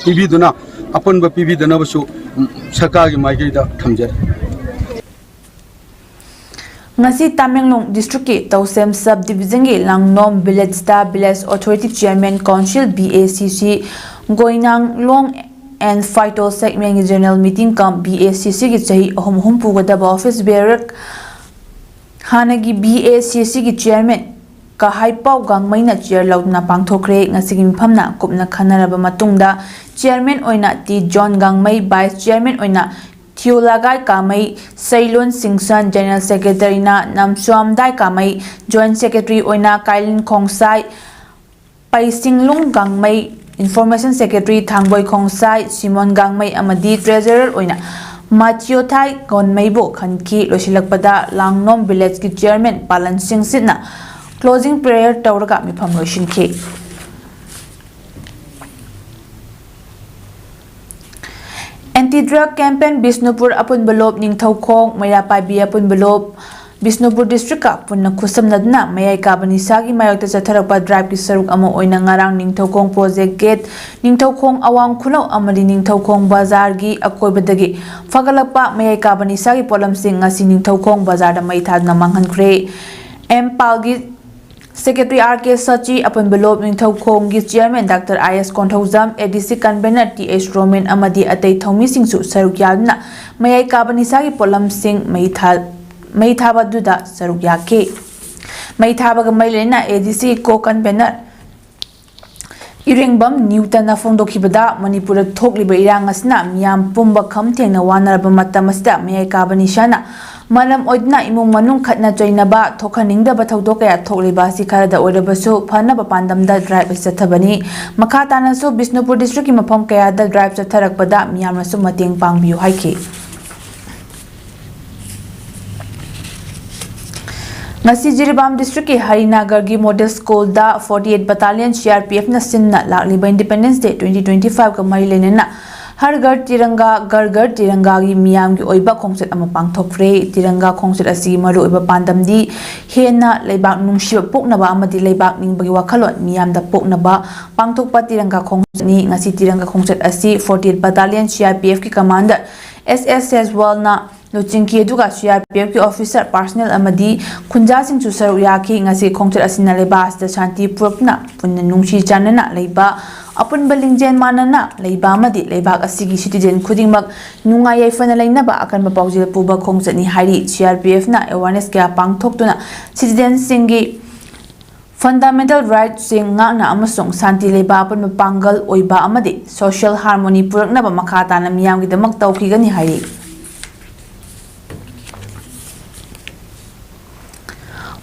ꯄꯤꯕꯤꯗꯨꯅ ꯑꯄꯨꯟꯕ ꯄꯤꯕꯤꯗꯅꯕꯁꯨ ꯁꯔꯀꯥꯔꯒꯤ ꯃꯥꯏꯀꯩꯗ ꯊꯝꯖꯔꯤ꯫ ꯉꯁꯤ ꯇꯥꯃꯦꯡꯂꯣꯡ ꯗꯤꯁꯇ꯭ꯔꯤꯛꯀꯤ ꯇꯧꯁꯦꯝ ꯁꯕ ꯗꯤꯕꯤꯖꯟꯒꯤ ꯂꯥꯡꯅꯣꯝ ꯚꯤꯂꯦꯖꯇ village authority chairman council, B A C C, Goinanglong and Phaito ꯁꯦꯒꯃꯦꯟꯒꯤ general meeting cum B A C ꯁꯤꯒꯤ ꯆꯍꯤ ꯑꯍꯨꯝ ꯑꯍꯨꯝ ꯄꯨꯒꯗꯕ ꯑꯣꯐꯤꯁ ꯕꯦꯔꯛ ꯍꯥꯟꯅꯒꯤ ꯕꯤ ꯑꯦ ꯁꯤ ꯁꯤꯒꯤ ꯆꯤꯌꯔꯃꯦꯟ ꯀꯍꯥꯏꯄꯥꯎ ꯒꯥꯡꯃꯩꯅ ꯆꯤꯌꯔ ꯂꯧꯗꯨꯅ ꯄꯥꯡꯊꯣꯛꯈ꯭ꯔꯦ꯫ ꯉꯁꯤꯒꯤ ꯃꯤꯐꯝꯅ ꯀꯨꯞꯅ ꯈꯟꯅꯔꯕ ꯃꯇꯨꯡꯗ ꯆꯤꯌꯔꯃꯦꯟ ꯑꯣꯏꯅ ꯇꯤ ꯖꯣꯟ ꯒꯥꯡꯃꯩ, ꯚꯥꯏꯁ ꯆꯤꯌꯔꯃꯦꯟ ꯑꯣꯏꯅ ꯊꯤꯌꯣꯂꯥꯒꯥꯏ ꯀꯥꯃꯩ, ꯁꯩꯂꯣꯟ ꯁꯤꯡꯁꯟ, ꯖꯦꯅꯔꯦꯜ ꯁꯦꯀ꯭ꯔꯦꯇꯔꯤꯅ ꯅꯝꯁ꯭ꯋꯥꯝꯗꯥꯏ ꯀꯥꯃꯩ, ꯖꯣꯏꯟꯠ ꯁꯦꯀ꯭ꯔꯦꯇꯔꯤ ꯑꯣꯏꯅ ꯀꯥꯏꯂꯤꯟ ꯈꯣꯡꯁꯥꯏ, ꯄꯩꯁꯤꯡꯂꯨꯡ ꯒꯥꯡꯃꯩ, ꯏꯟꯐꯣꯔꯃꯦꯁꯟ ꯁꯦꯀ꯭ꯔꯦꯇꯔꯤ ꯊꯥꯡꯕꯣꯏ ꯈꯣꯡꯁꯥꯏ, ꯁꯤꯃꯣꯟ ꯒꯥꯡꯃꯩ ꯑꯃꯗꯤ ꯇ꯭ꯔꯦꯖꯔꯔ ꯑꯣꯏꯅ ꯃꯥꯆꯤꯌꯣꯊꯥꯏ ꯒꯣꯟꯃꯩꯕꯨ ꯈꯟꯈꯤ꯫ ꯂꯣꯏꯁꯤꯜꯂꯛꯄꯗ ꯂꯥꯡꯅꯣꯝ ꯚꯤꯂꯦꯖꯀꯤ ꯆꯤꯌꯔꯃꯦꯟ ꯄꯥꯂꯟ ꯁꯤꯡꯁꯤꯠꯅ ꯀ꯭ꯂꯣꯖꯤꯡ ꯄ꯭ꯔꯦꯌꯔ ꯇꯧꯔꯒ ꯃꯤꯐꯝ ꯂꯣꯏꯁꯤꯟꯈꯤ꯫ ꯑꯦꯟꯇꯤ ꯗ꯭ꯔꯒ ꯀꯦꯝꯄꯦꯟ ꯕꯤꯁꯅꯨꯄꯨꯔ ꯑꯄꯨꯟꯕ ꯂꯣꯞ, ꯅꯤꯡꯊꯧꯈꯣꯡ, ꯃꯩꯔꯥꯄꯥꯏꯕꯤ ꯑꯄꯨꯟꯕ ꯂꯣꯞ, ꯕꯤꯁꯅꯨꯄꯨꯔ ꯗꯤꯁꯇ꯭ꯔꯤꯛꯀ ꯄꯨꯟꯅ ꯈꯨꯠꯁꯝꯅꯗꯨꯅ ꯃꯌꯥꯏ ꯀꯥꯕ ꯅꯤꯁꯥꯒꯤ ꯃꯥꯌꯣꯛꯇ ꯆꯠꯊꯔꯛꯄ ꯗ꯭ꯔꯥꯏꯚꯀꯤ ꯁꯔꯨꯛ ꯑꯃ ꯑꯣꯏꯅ ꯉꯔꯥꯡ ꯅꯤꯡꯊꯧꯈꯣꯡ ꯄ꯭ꯔꯣꯖꯦꯛ ꯒꯦꯠ, ꯅꯤꯡꯊꯧꯈꯣꯡ ꯑꯋꯥꯡ ꯈꯨꯅꯧ ꯑꯃꯗꯤ ꯅꯤꯡꯊꯧꯈꯣꯡ ꯕꯖꯥꯔꯒꯤ ꯑꯀꯣꯏꯕꯗꯒꯤ ꯐꯒꯠꯂꯛꯄ ꯃꯌꯥꯏ ꯀꯥꯕ ꯅꯤꯁꯥꯒꯤ ꯄꯣꯠꯂꯝꯁꯤꯡ ꯉꯁꯤ ꯅꯤꯡꯊꯧꯈꯣꯡ ꯕꯖꯥꯔꯗ ꯃꯩ ꯊꯥꯗꯨꯅ ꯃꯥꯡꯍꯟꯈ꯭ꯔꯦ꯫ ꯑꯦꯝ ꯄꯥꯜꯒꯤ ꯁꯦꯀ꯭ꯔꯦꯇꯔꯤ ꯑꯥꯔ ꯀꯦ ꯁꯆꯤ, ꯑꯄꯨꯟꯕ ꯂꯣꯞ ꯅꯤꯡꯊꯧꯈꯣꯡꯒꯤ ꯆꯤꯌꯔꯃꯦꯟ ꯗꯥꯛꯇꯔ ꯑꯥꯏ ꯑꯦꯁ ꯀꯣꯟꯊꯧꯖꯝ, ꯑꯦ ꯗꯤ ꯁꯤ ꯀꯟꯚꯦꯅꯔ ꯇꯤ ꯑꯦꯁ ꯔꯣꯃꯦꯟ ꯑꯃꯗꯤ ꯑꯇꯩ ꯊꯧꯃꯤꯁꯤꯡꯁꯨ ꯁꯔꯨꯛ ꯌꯥꯗꯨꯅ ꯃꯌꯥꯏ ꯀꯥꯕ ꯅꯤꯁꯥꯒꯤ ꯄꯣꯠꯂꯝꯁꯤꯡ ꯃꯩ ꯊꯥ-, ꯃꯩ ꯊꯥꯕꯗꯨꯗ ꯁꯔꯨꯛ ꯌꯥꯈꯤ꯫ ꯃꯩ ꯊꯥꯕꯒ ꯃꯔꯤ ꯂꯩꯅꯅ ꯑꯦ ꯗꯤ ꯁꯤ ꯀꯣ ꯀꯟꯚꯦꯅꯔ ꯏꯔꯦꯡꯕꯝ ꯅ꯭ꯌꯨꯇꯟꯅ ꯐꯣꯡꯗꯣꯛꯈꯤꯕꯗ, ꯃꯅꯤꯄꯨꯔꯗ ꯊꯣꯛꯂꯤꯕ ꯏꯔꯥꯡ ꯑꯁꯤꯅ ꯃꯤꯌꯥꯝ ꯄꯨꯝꯕ ꯈꯝ ꯊꯦꯡꯅ ꯋꯥꯅꯔꯕ ꯃꯇꯝ ꯑꯁꯤꯗ ꯃꯌꯥꯏ ꯀꯥꯕ ꯅꯤꯁꯥꯅ ꯃꯔꯝ ꯑꯣꯏꯗꯨꯅ ꯏꯃꯨꯡ ꯃꯅꯨꯡ ꯈꯠꯅ ꯆꯩꯅꯕ ꯊꯣꯛꯍꯟꯅꯤꯡꯗꯕ ꯊꯧꯗꯣꯛ ꯀꯌꯥ ꯊꯣꯛꯂꯤꯕ ꯑꯁꯤ ꯈꯔꯗ ꯑꯣꯏꯔꯕꯁꯨ ꯐꯅꯕ ꯄꯥꯟꯗꯝꯗ ꯗ꯭ꯔꯥꯏꯚ ꯑꯁꯤ ꯆꯠꯊꯕꯅꯤ꯫ ꯃꯈꯥ ꯇꯥꯅꯁꯨ ꯕꯤꯁꯅꯨꯄꯨꯔ ꯗꯤꯁꯇ꯭ꯔꯤꯛꯀꯤ ꯃꯐꯝ ꯀꯌꯥꯗ ꯗ꯭ꯔꯥꯏꯚ ꯆꯠꯊꯔꯛꯄꯗ ꯃꯤꯌꯥꯝꯅꯁꯨ ꯃꯇꯦꯡ ꯄꯥꯡꯕꯤꯌꯨ ꯍꯥꯏꯈꯤ꯫ ꯉꯁꯤ ꯖꯤꯔꯤꯕꯥꯝ ꯗꯤꯁꯇ꯭ꯔꯤꯛꯀꯤ ꯍꯔꯤꯅꯥꯒꯔꯒꯤ ꯃꯣꯗꯦꯜ ꯁ꯭ꯀꯨꯜꯗ forty eight Battalion C R P F ꯅ ꯁꯤꯟꯅ ꯂꯥꯛꯂꯤꯕ Independence Day twenty twenty five ꯀ ꯃꯔꯤ ꯂꯩꯅꯅ ꯍꯔ ꯘꯔ ꯇꯤꯔꯪꯒꯥ, ꯘꯔ ꯘꯔ ꯇꯤꯔꯪꯒꯥꯒꯤ ꯃꯤꯌꯥꯝꯒꯤ ꯑꯣꯏꯕ ꯈꯣꯡꯆꯠ ꯑꯃ ꯄꯥꯡꯊꯣꯛꯈ꯭ꯔꯦ꯫ ꯇꯤꯔꯪꯒꯥ ꯈꯣꯡꯆꯠ ꯑꯁꯤꯒꯤ ꯃꯔꯨꯑꯣꯏꯕ ꯄꯥꯟꯗꯝꯗꯤ ꯍꯦꯟꯅ ꯂꯩꯕꯥꯛ ꯅꯨꯡꯁꯤꯕ ꯄꯣꯛꯅꯕ ꯑꯃꯗꯤ ꯂꯩꯕꯥꯛ ꯅꯤꯡꯕꯒꯤ ꯋꯥꯈꯜꯂꯣꯟ ꯃꯤꯌꯥꯝꯗ ꯄꯣꯛꯅꯕ ꯄꯥꯡꯊꯣꯛꯄ ꯇꯤꯔꯪꯒꯥ ꯈꯣꯡꯆꯠꯅꯤ꯫ ꯉꯁꯤ ꯇꯤꯔꯪꯒꯥ ꯈꯣꯡꯆꯠ ꯑꯁꯤ forty-eighth Battalion C R P F ꯀꯤ commander S S ꯁꯦꯖꯋꯥꯜꯅ ꯂꯨꯆꯤꯡꯈꯤ, ꯑꯗꯨꯒ C R P F ꯀꯤ officer, personnel ꯑꯃꯗꯤ ꯈꯨꯟꯖꯥꯁꯤꯡꯁꯨ ꯁꯔꯨꯛ ꯌꯥꯈꯤ꯫ ꯉꯁꯤ ꯈꯣꯡꯆꯠ ꯑꯁꯤꯅ ꯂꯩꯕꯥꯛ ꯑꯁꯤꯗ ꯁꯥꯟꯇꯤ ꯄꯨꯔꯛꯇꯨꯅ ꯄꯨꯟꯅ ꯅꯨꯡꯁꯤ ꯆꯥꯟꯅꯅ ꯂꯩꯕ, ꯑꯄꯨꯟꯕ ꯂꯤꯡꯖꯦꯜ ꯃꯥꯟꯅꯅ ꯂꯩꯕ ꯑꯃꯗꯤ ꯂꯩꯕꯥꯛ ꯑꯁꯤꯒꯤ citizen ꯈꯨꯗꯤꯡꯃꯛ ꯅꯨꯡꯉꯥꯏ ꯌꯥꯏꯐꯅ ꯂꯩꯅꯕ ꯑꯀꯟꯕ ꯄꯥꯎꯖꯦꯜ ꯄꯨꯕ ꯈꯣꯡꯆꯠꯅꯤ ꯍꯥꯏꯔꯤ꯫ C R P F ꯅ awareness ꯀꯌꯥ ꯄꯥꯡꯊꯣꯛꯇꯨꯅ citizen ꯁꯤꯡꯒꯤ fundamental right ꯁꯤꯡ ꯉꯥꯛꯅ ꯑꯃꯁꯨꯡ ꯁꯥꯟꯇꯤ ꯂꯩꯕ ꯑꯄꯨꯟꯕ ꯄꯥꯡꯒꯜ ꯑꯣꯏꯕ ꯑꯃꯗꯤ social harmony ꯄꯨꯔꯛꯅꯕ ꯃꯈꯥ ꯇꯥꯅ ꯃꯤꯌꯥꯝꯒꯤꯗꯃꯛ ꯇꯧꯈꯤꯒꯅꯤ ꯍꯥꯏꯔꯤ꯫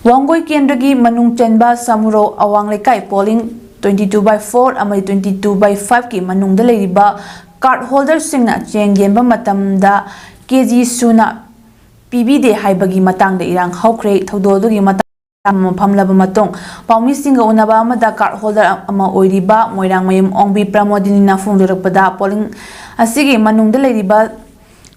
ꯋꯥꯡꯒꯣꯏ ꯀꯦꯟꯗ꯭ꯔꯒꯤ ꯃꯅꯨꯡ ꯆꯟꯕ ꯁꯃꯨꯔꯧ ꯑꯋꯥꯡ ꯂꯩꯀꯥꯏ polling twenty-two by four ꯑꯃꯗꯤ twenty-two by five ꯀꯤ ꯃꯅꯨꯡꯗ ꯂꯩꯔꯤꯕ card holder ꯁꯤꯡꯅ ꯆꯦꯡ ꯌꯦꯟꯕ ꯃꯇꯝꯗ K G ꯁꯨꯅ ꯄꯤꯕꯤꯗꯦ ꯍꯥꯏꯕꯒꯤ ꯃꯇꯥꯡꯗ ꯏꯔꯥꯡ ꯍꯧꯈ꯭ꯔꯦ꯫ ꯊꯧꯗꯣꯛ ꯑꯗꯨꯒꯤ ꯃꯇꯥꯡꯗ ꯐꯝꯂꯕ ꯃꯇꯨꯡ ꯄꯥꯎꯃꯤꯁꯤꯡꯒ ꯎꯅꯕ ꯑꯃꯗ card holder ꯑꯃ ꯑꯣꯏꯔꯤꯕ ꯃꯣꯏꯔꯥꯡꯃꯌꯨꯝ ꯑꯣꯡꯕꯤ ꯄ꯭ꯔꯃꯣꯗꯤꯅꯤꯅ ꯐꯣꯡꯗꯣꯔꯛꯄꯗ, polling ꯑꯁꯤꯒꯤ ꯃꯅꯨꯡꯗ ꯂꯩꯔꯤꯕ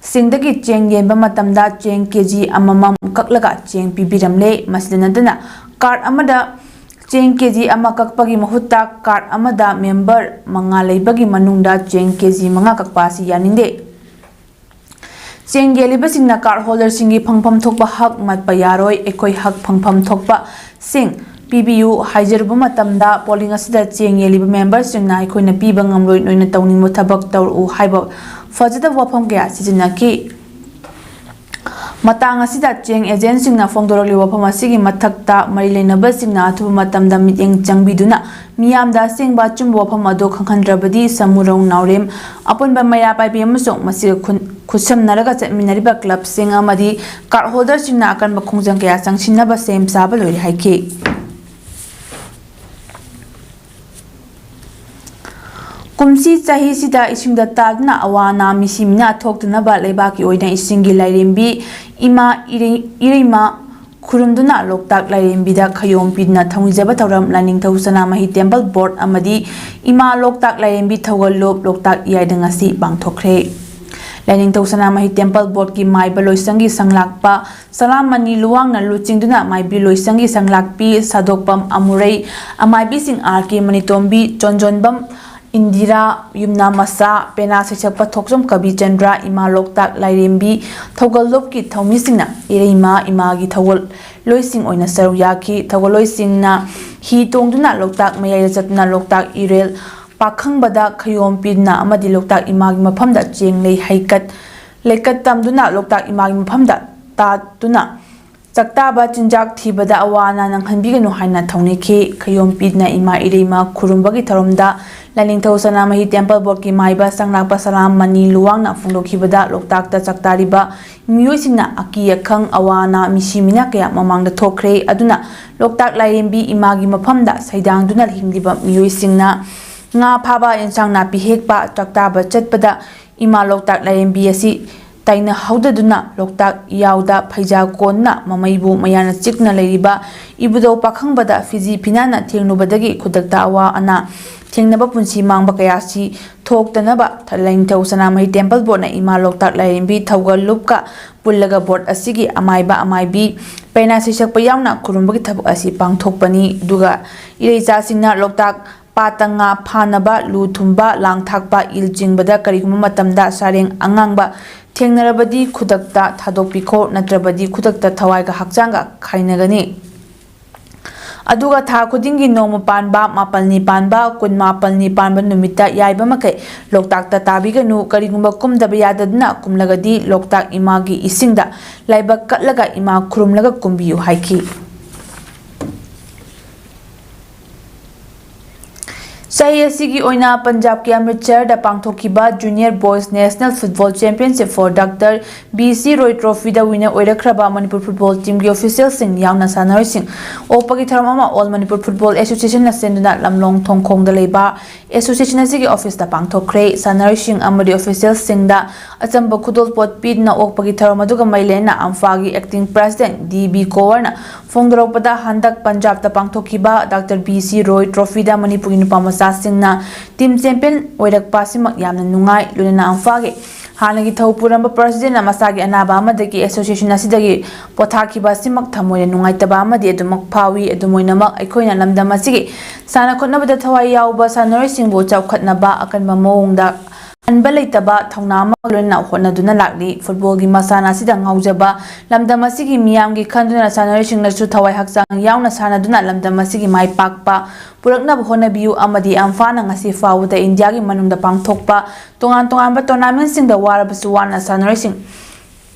ꯁꯤꯡꯗꯒꯤ ꯆꯦꯡ ꯌꯦꯟꯕ ꯃꯇꯝꯗ ꯆꯦꯡ K G ꯑꯃꯃꯝ ꯀꯛꯂꯒ ꯆꯦꯡ ꯄꯤꯕꯤꯔꯝꯂꯦ꯫ ꯃꯁꯤꯗ ꯅꯠꯇꯅ card ꯑꯃꯗ ꯆꯦꯡ K G ꯑꯃ ꯀꯛꯄꯒꯤ ꯃꯍꯨꯠꯇ card ꯑꯃꯗ member ꯃꯉꯥ ꯂꯩꯕꯒꯤ ꯃꯅꯨꯡꯗ ꯆꯦꯡ K G ꯃꯉꯥ ꯀꯛꯄ ꯑꯁꯤ ꯌꯥꯅꯤꯡꯗꯦ꯫ ꯆꯦꯡ ꯌꯦꯜꯂꯤꯕꯁꯤꯡꯅ card holder ꯁꯤꯡꯒꯤ ꯐꯪꯐꯝ ꯊꯣꯛꯄ ꯍꯛ ꯃꯠꯄ ꯌꯥꯔꯣꯏ꯫ ꯑꯩꯈꯣꯏ ꯍꯛ ꯐꯪꯐꯝ ꯊꯣꯛꯄ ꯁꯤꯡ ꯄꯤꯕꯤꯌꯨ ꯍꯥꯏꯖꯔꯨꯕ ꯃꯇꯝꯗ, polling ꯑꯁꯤꯗ ꯆꯦꯡ ꯌꯦꯜꯂꯤꯕ member ꯁꯤꯡꯅ "ꯑꯩꯈꯣꯏꯅ ꯄꯤꯕ ꯉꯝꯂꯣꯏ, ꯅꯣꯏꯅ ꯇꯧꯅꯤꯡꯕ ꯊꯕꯛ ꯇꯧꯔꯛꯎ" ꯍꯥꯏꯕ ꯐꯖꯗꯕ ꯋꯥꯐꯝ ꯀꯌꯥ ꯁꯤꯖꯤꯟꯅꯈꯤ꯫ ꯃꯇꯥꯡ ꯑꯁꯤꯗ ꯆꯦꯡ agent ꯁꯤꯡꯅ ꯐꯣꯡꯗꯣꯔꯛꯂꯤꯕ ꯋꯥꯐꯝ ꯑꯁꯤꯒꯤ ꯃꯊꯛꯇ ꯃꯔꯤ ꯂꯩꯅꯕꯁꯤꯡꯅ ꯑꯊꯨꯕ ꯃꯇꯝꯗ ꯃꯤꯠꯌꯦꯡ ꯆꯪꯕꯤꯗꯨꯅ ꯃꯤꯌꯥꯝꯗ ꯑꯁꯦꯡꯕ ꯑꯆꯨꯝꯕ ꯋꯥꯐꯝ ꯑꯗꯨ ꯈꯪꯍꯟꯗ꯭ꯔꯕꯗꯤ ꯁꯃꯨꯔꯧ ꯅꯥꯎꯔꯦꯝ ꯑꯄꯨꯟꯕ ꯃꯩꯔꯥ ꯄꯥꯏꯕꯤ ꯑꯃꯁꯨꯡ ꯃꯁꯤꯒ ꯈꯨꯟ-, ꯈꯨꯠꯁꯝꯅꯔꯒ ꯆꯠꯃꯤꯟꯅꯔꯤꯕ club ꯁꯤꯡ ꯑꯃꯗꯤ card holder ꯁꯤꯡꯅ ꯑꯀꯟꯕ ꯈꯣꯡꯖꯪ ꯀꯌꯥ ꯆꯪꯁꯤꯟꯅꯕ ꯁꯦꯝ ꯁꯥꯕ ꯂꯣꯏꯔꯦ ꯍꯥꯏꯈꯤ꯫ ꯀꯨꯝꯁꯤ ꯆꯍꯤꯁꯤꯗ ꯏꯁꯤꯡꯗ ꯇꯥꯗꯨꯅ ꯑꯋꯥ ꯑꯅꯥ ꯃꯤꯁꯤ ꯃꯤꯅꯥ ꯊꯣꯛꯇꯅꯕ ꯂꯩꯕꯥꯛꯀꯤ ꯑꯣꯏꯅ ꯏꯁꯤꯡꯒꯤ ꯂꯥꯏꯔꯦꯝꯕꯤ ꯏꯃꯥ ꯏꯔꯩ-, ꯏꯔꯩꯃ ꯈꯨꯔꯨꯝꯗꯨꯅ ꯂꯣꯛꯇꯥꯛ ꯂꯥꯏꯔꯦꯝꯕꯤꯗ ꯈꯌꯣꯝ ꯄꯤꯗꯨꯅ ꯊꯧꯅꯤꯖꯕ ꯊꯧꯔꯝ ꯂꯥꯏꯅꯤꯡꯊꯧ ꯁꯅꯥꯃꯍꯤ ꯇꯦꯝꯄꯜ ꯕꯣꯔꯗ ꯑꯃꯗꯤ ꯏꯃꯥ ꯂꯣꯛꯇꯥꯛ ꯂꯥꯏꯔꯦꯝꯕꯤ ꯊꯧꯒꯜꯂꯨꯞ ꯂꯣꯛꯇꯥꯛ ꯏꯌꯥꯏꯗ ꯉꯁꯤ ꯄꯥꯡꯊꯣꯛꯈ꯭ꯔꯦ꯫ ꯂꯥꯏꯅꯤꯡꯊꯧ ꯁꯅꯥꯃꯍꯤ ꯇꯦꯝꯄꯜ ꯕꯣꯔꯗꯀꯤ ꯃꯥꯏꯕ ꯂꯣꯏꯁꯪꯒꯤ ꯁꯪꯂꯥꯛꯄ ꯁꯂꯥꯝ ꯃꯅꯤ ꯂꯨꯋꯥꯡꯅ ꯂꯨꯆꯤꯡꯗꯨꯅ ꯃꯥꯏꯕꯤ ꯂꯣꯏꯁꯪꯒꯤ ꯁꯪꯂꯥꯛꯄꯤ ꯁꯥꯗꯣꯛꯄꯝ ꯑꯃꯨꯔꯩ, ꯑꯃꯥꯏꯕꯤꯁꯤꯡ ꯑꯥꯔ ꯀꯦ ꯃꯅꯤꯇꯣꯝꯕꯤ, ꯆꯣꯟꯖꯣꯟꯕꯝ ꯏꯟꯗꯤꯔꯥ, ꯌꯨꯝꯅꯥꯝ ꯃꯆꯥ, ꯄꯦꯅꯥ ꯁꯩꯁꯛꯄ ꯊꯣꯛꯆꯣꯝ ꯀꯕꯤꯆꯟꯗ꯭ꯔ, ꯏꯃꯥ ꯂꯣꯛꯇꯥꯛ ꯂꯥꯏꯔꯦꯝꯕꯤ ꯊꯧꯒꯜꯂꯨꯞꯀꯤ ꯊꯧꯃꯤꯁꯤꯡꯅ ꯏꯔꯩꯃ ꯏꯃꯥꯒꯤ ꯊꯧꯒꯜꯂꯣꯏꯁꯤꯡ ꯑꯣꯏꯅ ꯁꯔꯨꯛ ꯌꯥꯈꯤ꯫ ꯊꯧꯒꯜꯂꯣꯏꯁꯤꯡꯅ ꯍꯤ ꯇꯣꯡꯗꯨꯅ ꯂꯣꯛꯇꯥꯛ ꯃꯌꯥꯏꯗ ꯆꯠꯇꯨꯅ ꯂꯣꯛꯇꯥꯛ ꯏꯔꯦꯜ ꯄꯥꯈꯪꯕꯗ ꯈꯌꯣꯝ ꯄꯤꯗꯨꯅ ꯑꯃꯗꯤ ꯂꯣꯛꯇꯥꯛ ꯏꯃꯥꯒꯤ ꯃꯐꯝꯗ ꯆꯦꯡ ꯂꯩ ꯍꯩꯀꯠ ꯂꯩꯀꯠ ꯇꯝꯗꯨꯅ ꯂꯣꯛꯇꯥꯛ ꯏꯃꯥꯒꯤ ꯃꯐꯝꯗ ꯇꯥꯠꯇꯨꯅ ꯆꯥꯛꯇꯥꯕ ꯆꯤꯟꯖꯥꯛ ꯊꯤꯕꯗ ꯑꯋꯥ ꯑꯅꯥ ꯅꯪꯍꯟꯕꯤꯒꯅꯨ ꯍꯥꯏꯅ ꯊꯧꯅꯤꯈꯤ꯫ ꯈꯌꯣꯝ ꯄꯤꯗꯨꯅ ꯏꯃꯥ ꯏꯔꯩꯃ ꯈꯨꯔꯨꯝꯕꯒꯤ ꯊꯧꯔꯝꯗ ꯂꯥꯏꯅꯤꯡꯊꯧ ꯁꯅꯥꯃꯍꯤ ꯇꯦꯝꯄꯜ ꯕꯣꯔꯗꯀꯤ ꯃꯥꯏꯕ ꯁꯪꯂꯥꯛꯄ ꯁꯂꯥꯝ ꯃꯅꯤ ꯂꯨꯋꯥꯡꯅ ꯐꯣꯡꯗꯣꯛꯈꯤꯕꯗ ꯂꯣꯛꯇꯥꯛꯇ ꯆꯥꯛꯇꯥꯔꯤꯕ ꯃꯤꯑꯣꯏꯁꯤꯡꯅ ꯑꯀꯤ ꯑꯈꯪ, ꯑꯋꯥ ꯑꯅꯥ, ꯃꯤꯁꯤ ꯃꯤꯅꯥ ꯀꯌꯥ ꯃꯃꯥꯡꯗ ꯊꯣꯛꯈ꯭ꯔꯦ꯫ ꯑꯗꯨꯅ ꯂꯣꯛꯇꯥꯛ ꯂꯥꯏꯔꯦꯝꯕꯤ ꯏꯃꯥꯒꯤ ꯃꯐꯝꯗ ꯁꯩꯗꯥꯡꯗꯨꯅ ꯍꯤꯡꯂꯤꯕ ꯃꯤꯑꯣꯏꯁꯤꯡꯅ ꯉꯥ ꯐꯥꯕ, ꯑꯦꯟꯁꯥꯡ ꯅꯥꯄꯤ ꯍꯦꯛꯄ, ꯆꯥꯛꯇꯥꯕ ꯆꯠꯄꯗ ꯏꯃꯥ ꯂꯣꯛꯇꯥꯛ ꯂꯥꯏꯔꯦꯝꯕꯤ ꯑꯁꯤ ꯇꯥꯏꯅꯍꯧꯗꯗꯨꯅ ꯂꯣꯛꯇꯥꯛ ꯏꯌꯥꯎꯗ ꯐꯩꯖꯥ ꯀꯣꯟꯅ ꯃꯃꯩꯕꯨ ꯃꯌꯥꯅ ꯆꯤꯛꯅ ꯂꯩꯔꯤꯕ ꯏꯕꯨꯙꯧ ꯄꯥꯈꯪꯕꯗ ꯐꯤꯖꯤ ꯐꯤꯅꯥꯅ ꯊꯦꯡꯂꯨꯕꯗꯒꯤ ꯈꯨꯗꯛꯇ ꯑꯋꯥ ꯑꯅꯥ ꯊꯦꯡꯅꯕ ꯄꯨꯟꯁꯤ ꯃꯥꯡꯕ ꯀꯌꯥꯁꯤ ꯊꯣꯛꯇꯅꯕ ꯂꯥꯏꯅꯤꯡꯊꯧ ꯁꯅꯥꯃꯍꯤ ꯇꯦꯝꯄꯜ ꯕꯣꯔꯗꯅ ꯏꯃꯥ ꯂꯣꯛꯇꯥꯛ ꯂꯥꯏꯔꯦꯝꯕꯤ ꯊꯧꯒꯜ ꯂꯨꯞꯀ ꯄꯨꯜꯂꯒ ꯕꯣꯔꯗ ꯑꯁꯤꯒꯤ ꯑꯃꯥꯏꯕ ꯑꯃꯥꯏꯕꯤ ꯄꯦꯅꯥ ꯁꯩꯁꯛꯄ ꯌꯥꯎꯅ ꯈꯨꯔꯨꯝꯕꯒꯤ ꯊꯕꯛ ꯑꯁꯤ ꯄꯥꯡꯊꯣꯛꯄꯅꯤ꯫ ꯑꯗꯨꯒ ꯏꯔꯩꯆꯥꯁꯤꯡꯅ ꯂꯣꯛꯇꯥꯛ ꯄꯥꯠꯇ ꯉꯥ ꯐꯥꯅꯕ, ꯂꯨ ꯊꯨꯝꯕ, ꯂꯥꯡ ꯊꯥꯛꯄ, ꯏꯜ ꯆꯤꯡꯕꯗ ꯀꯔꯤꯒꯨꯝꯕ ꯃꯇꯝꯗ ꯁꯥꯔꯦꯡ ꯑꯉꯥꯡꯕ ꯊꯦꯡꯅꯔꯕꯗꯤ ꯈꯨꯗꯛꯇ ꯊꯥꯗꯣꯛꯄꯤꯈꯣ, ꯅꯠꯇ꯭ꯔꯕꯗꯤ ꯈꯨꯗꯛꯇ ꯊꯋꯥꯏꯒ ꯍꯛꯆꯥꯡꯒ ꯈꯥꯏꯅꯒꯅꯤ꯫ ꯑꯗꯨꯒ ꯊꯥ ꯈꯨꯗꯤꯡꯒꯤ ꯅꯣꯡꯃ ꯄꯥꯟꯕ, ꯃꯥꯄꯜꯅꯤ ꯄꯥꯟꯕ, ꯀꯨꯟ ꯃꯥꯄꯜꯅꯤ ꯄꯥꯟꯕ ꯅꯨꯃꯤꯠꯇ ꯌꯥꯏꯕ ꯃꯈꯩ ꯂꯣꯛꯇꯥꯛꯇ ꯇꯥꯕꯤꯒꯅꯨ꯫ ꯀꯔꯤꯒꯨꯝꯕ ꯀꯨꯝꯗꯕ ꯌꯥꯗꯗꯨꯅ ꯀꯨꯝꯂꯒꯗꯤ ꯂꯣꯛꯇꯥꯛ ꯏꯃꯥꯒꯤ ꯏꯁꯤꯡꯗ ꯂꯥꯏꯕꯛ ꯀꯠꯂꯒ ꯏꯃꯥ ꯈꯨꯔꯨꯝꯂꯒ ꯀꯨꯝꯕꯤꯌꯨ ꯍꯥꯏꯈꯤ꯫ ꯆꯍꯤ ꯑꯁꯤꯒꯤ ꯑꯣꯏꯅ ꯄꯟꯖꯥꯕꯀꯤ ꯑꯃ꯭ꯔꯤꯠꯁꯔꯗ ꯄꯥꯡꯊꯣꯛꯈꯤꯕ Junior Boys National Football Championship for Doctor B C Roy Trophyꯗ winner ꯑꯣꯏꯔꯛꯈ꯭ꯔꯕ Manipur football teamꯒꯤ officialꯁꯤꯡ ꯌꯥꯎꯅ ꯁꯥꯟꯅꯔꯣꯏꯁꯤꯡ ꯑꯣꯛꯄꯒꯤ ꯊꯧꯔꯝ ꯑꯃ All Manipur Football Associationꯅ ꯁꯤꯟꯗꯨꯅ ꯂꯝꯂꯣꯡ ꯊꯣꯡꯈꯣꯡꯗ ꯂꯩꯕ association ꯑꯁꯤꯒꯤ officeꯇ ꯄꯥꯡꯊꯣꯛꯈ꯭ꯔꯦ꯫ ꯁꯥꯟꯅꯔꯣꯏꯁꯤꯡ ꯑꯃꯗꯤ officialꯁꯤꯡꯗ ꯑꯆꯝꯕ ꯈꯨꯗꯣꯜꯄꯣꯠ ꯄꯤꯗꯨꯅ ꯑꯣꯛꯄꯒꯤ ꯊꯧꯔꯝ ꯑꯗꯨꯒ ꯃꯔꯤ ꯂꯩꯅꯅ ꯑꯝꯐꯥꯒꯤ acting president D B ꯀꯣꯋꯔꯅ ꯐꯣꯡꯗꯣꯔꯛꯄꯗ, ꯍꯟꯗꯛ ꯄꯟꯖꯥꯕꯇ ꯄꯥꯡꯊꯣꯛꯈꯤꯕ Doctor B C Roy Trophyꯗ ꯃꯅꯤꯄꯨꯔꯒꯤ ꯅꯨꯄꯥ ꯃꯆꯥꯁꯤꯡꯅ team champion ꯑꯣꯏꯔꯛꯄ ꯑꯁꯤꯃꯛ ꯌꯥꯝꯅ ꯅꯨꯡꯉꯥꯏ꯫ ꯂꯣꯏꯅꯅ ꯑꯝꯐꯥꯒꯤ ꯍꯥꯟꯅꯒꯤ ꯊꯧ ꯄꯨꯔꯝꯕ presidentꯅ ꯃꯁꯥꯒꯤ ꯑꯅꯥꯕ ꯑꯃꯗꯒꯤ association ꯑꯁꯤꯗꯒꯤ ꯄꯣꯊꯥꯈꯤꯕ ꯑꯁꯤꯃꯛ ꯊꯃꯣꯏꯗ ꯅꯨꯡꯉꯥꯏꯇꯕ ꯑꯃꯗꯤ ꯑꯗꯨꯃꯛ ꯐꯥꯎꯏ꯫ ꯑꯗꯨꯝ ꯑꯣꯏꯅꯃꯛ, ꯑꯩꯈꯣꯏꯅ ꯂꯝꯗꯝ ꯑꯁꯤꯒꯤ ꯁꯥꯟꯅ ꯈꯣꯠꯅꯕꯗ ꯊꯋꯥꯏ ꯌꯥꯎꯕ ꯁꯥꯟꯅꯔꯣꯏꯁꯤꯡꯕꯨ ꯆꯥꯎꯈꯠꯅꯕ ꯑꯀꯟꯕ ꯃꯑꯣꯡꯗ ꯍꯟꯕ ꯂꯩꯇꯕ ꯊꯧꯅꯥ ꯑꯃꯒ ꯂꯣꯏꯅꯅ ꯍꯣꯠꯅꯗꯨꯅ ꯂꯥꯛꯂꯤ꯫ Footballꯒꯤ ꯃꯁꯥꯟꯅ ꯑꯁꯤꯗ ꯉꯥꯎꯖꯕ, ꯂꯝꯗꯝ ꯑꯁꯤꯒꯤ ꯃꯤꯌꯥꯝꯒꯤ ꯈꯟꯗꯨꯅ ꯁꯥꯟꯅꯔꯣꯏꯁꯤꯡꯅꯁꯨ ꯊꯋꯥꯏ ꯍꯛꯆꯥꯡ ꯌꯥꯎꯅ ꯁꯥꯟꯅꯗꯨꯅ ꯂꯝꯗꯝ ꯑꯁꯤꯒꯤ ꯃꯥꯏ ꯄꯥꯛꯄ ꯄꯨꯔꯛꯅꯕ ꯍꯣꯠꯅꯕꯤꯌꯨ ꯑꯃꯗꯤ ꯑꯝꯐꯥꯅ ꯉꯁꯤ ꯐꯥꯎꯕꯗ ꯏꯟꯗꯤꯌꯥꯒꯤ ꯃꯅꯨꯡꯗ ꯄꯥꯡꯊꯣꯛꯄ ꯇꯣꯉꯥꯟ ꯇꯣꯉꯥꯟꯕ tournamentꯁꯤꯡꯗ ꯋꯥꯔꯕꯁꯨ ꯋꯥꯅ ꯁꯥꯟꯅꯔꯣꯏꯁꯤꯡ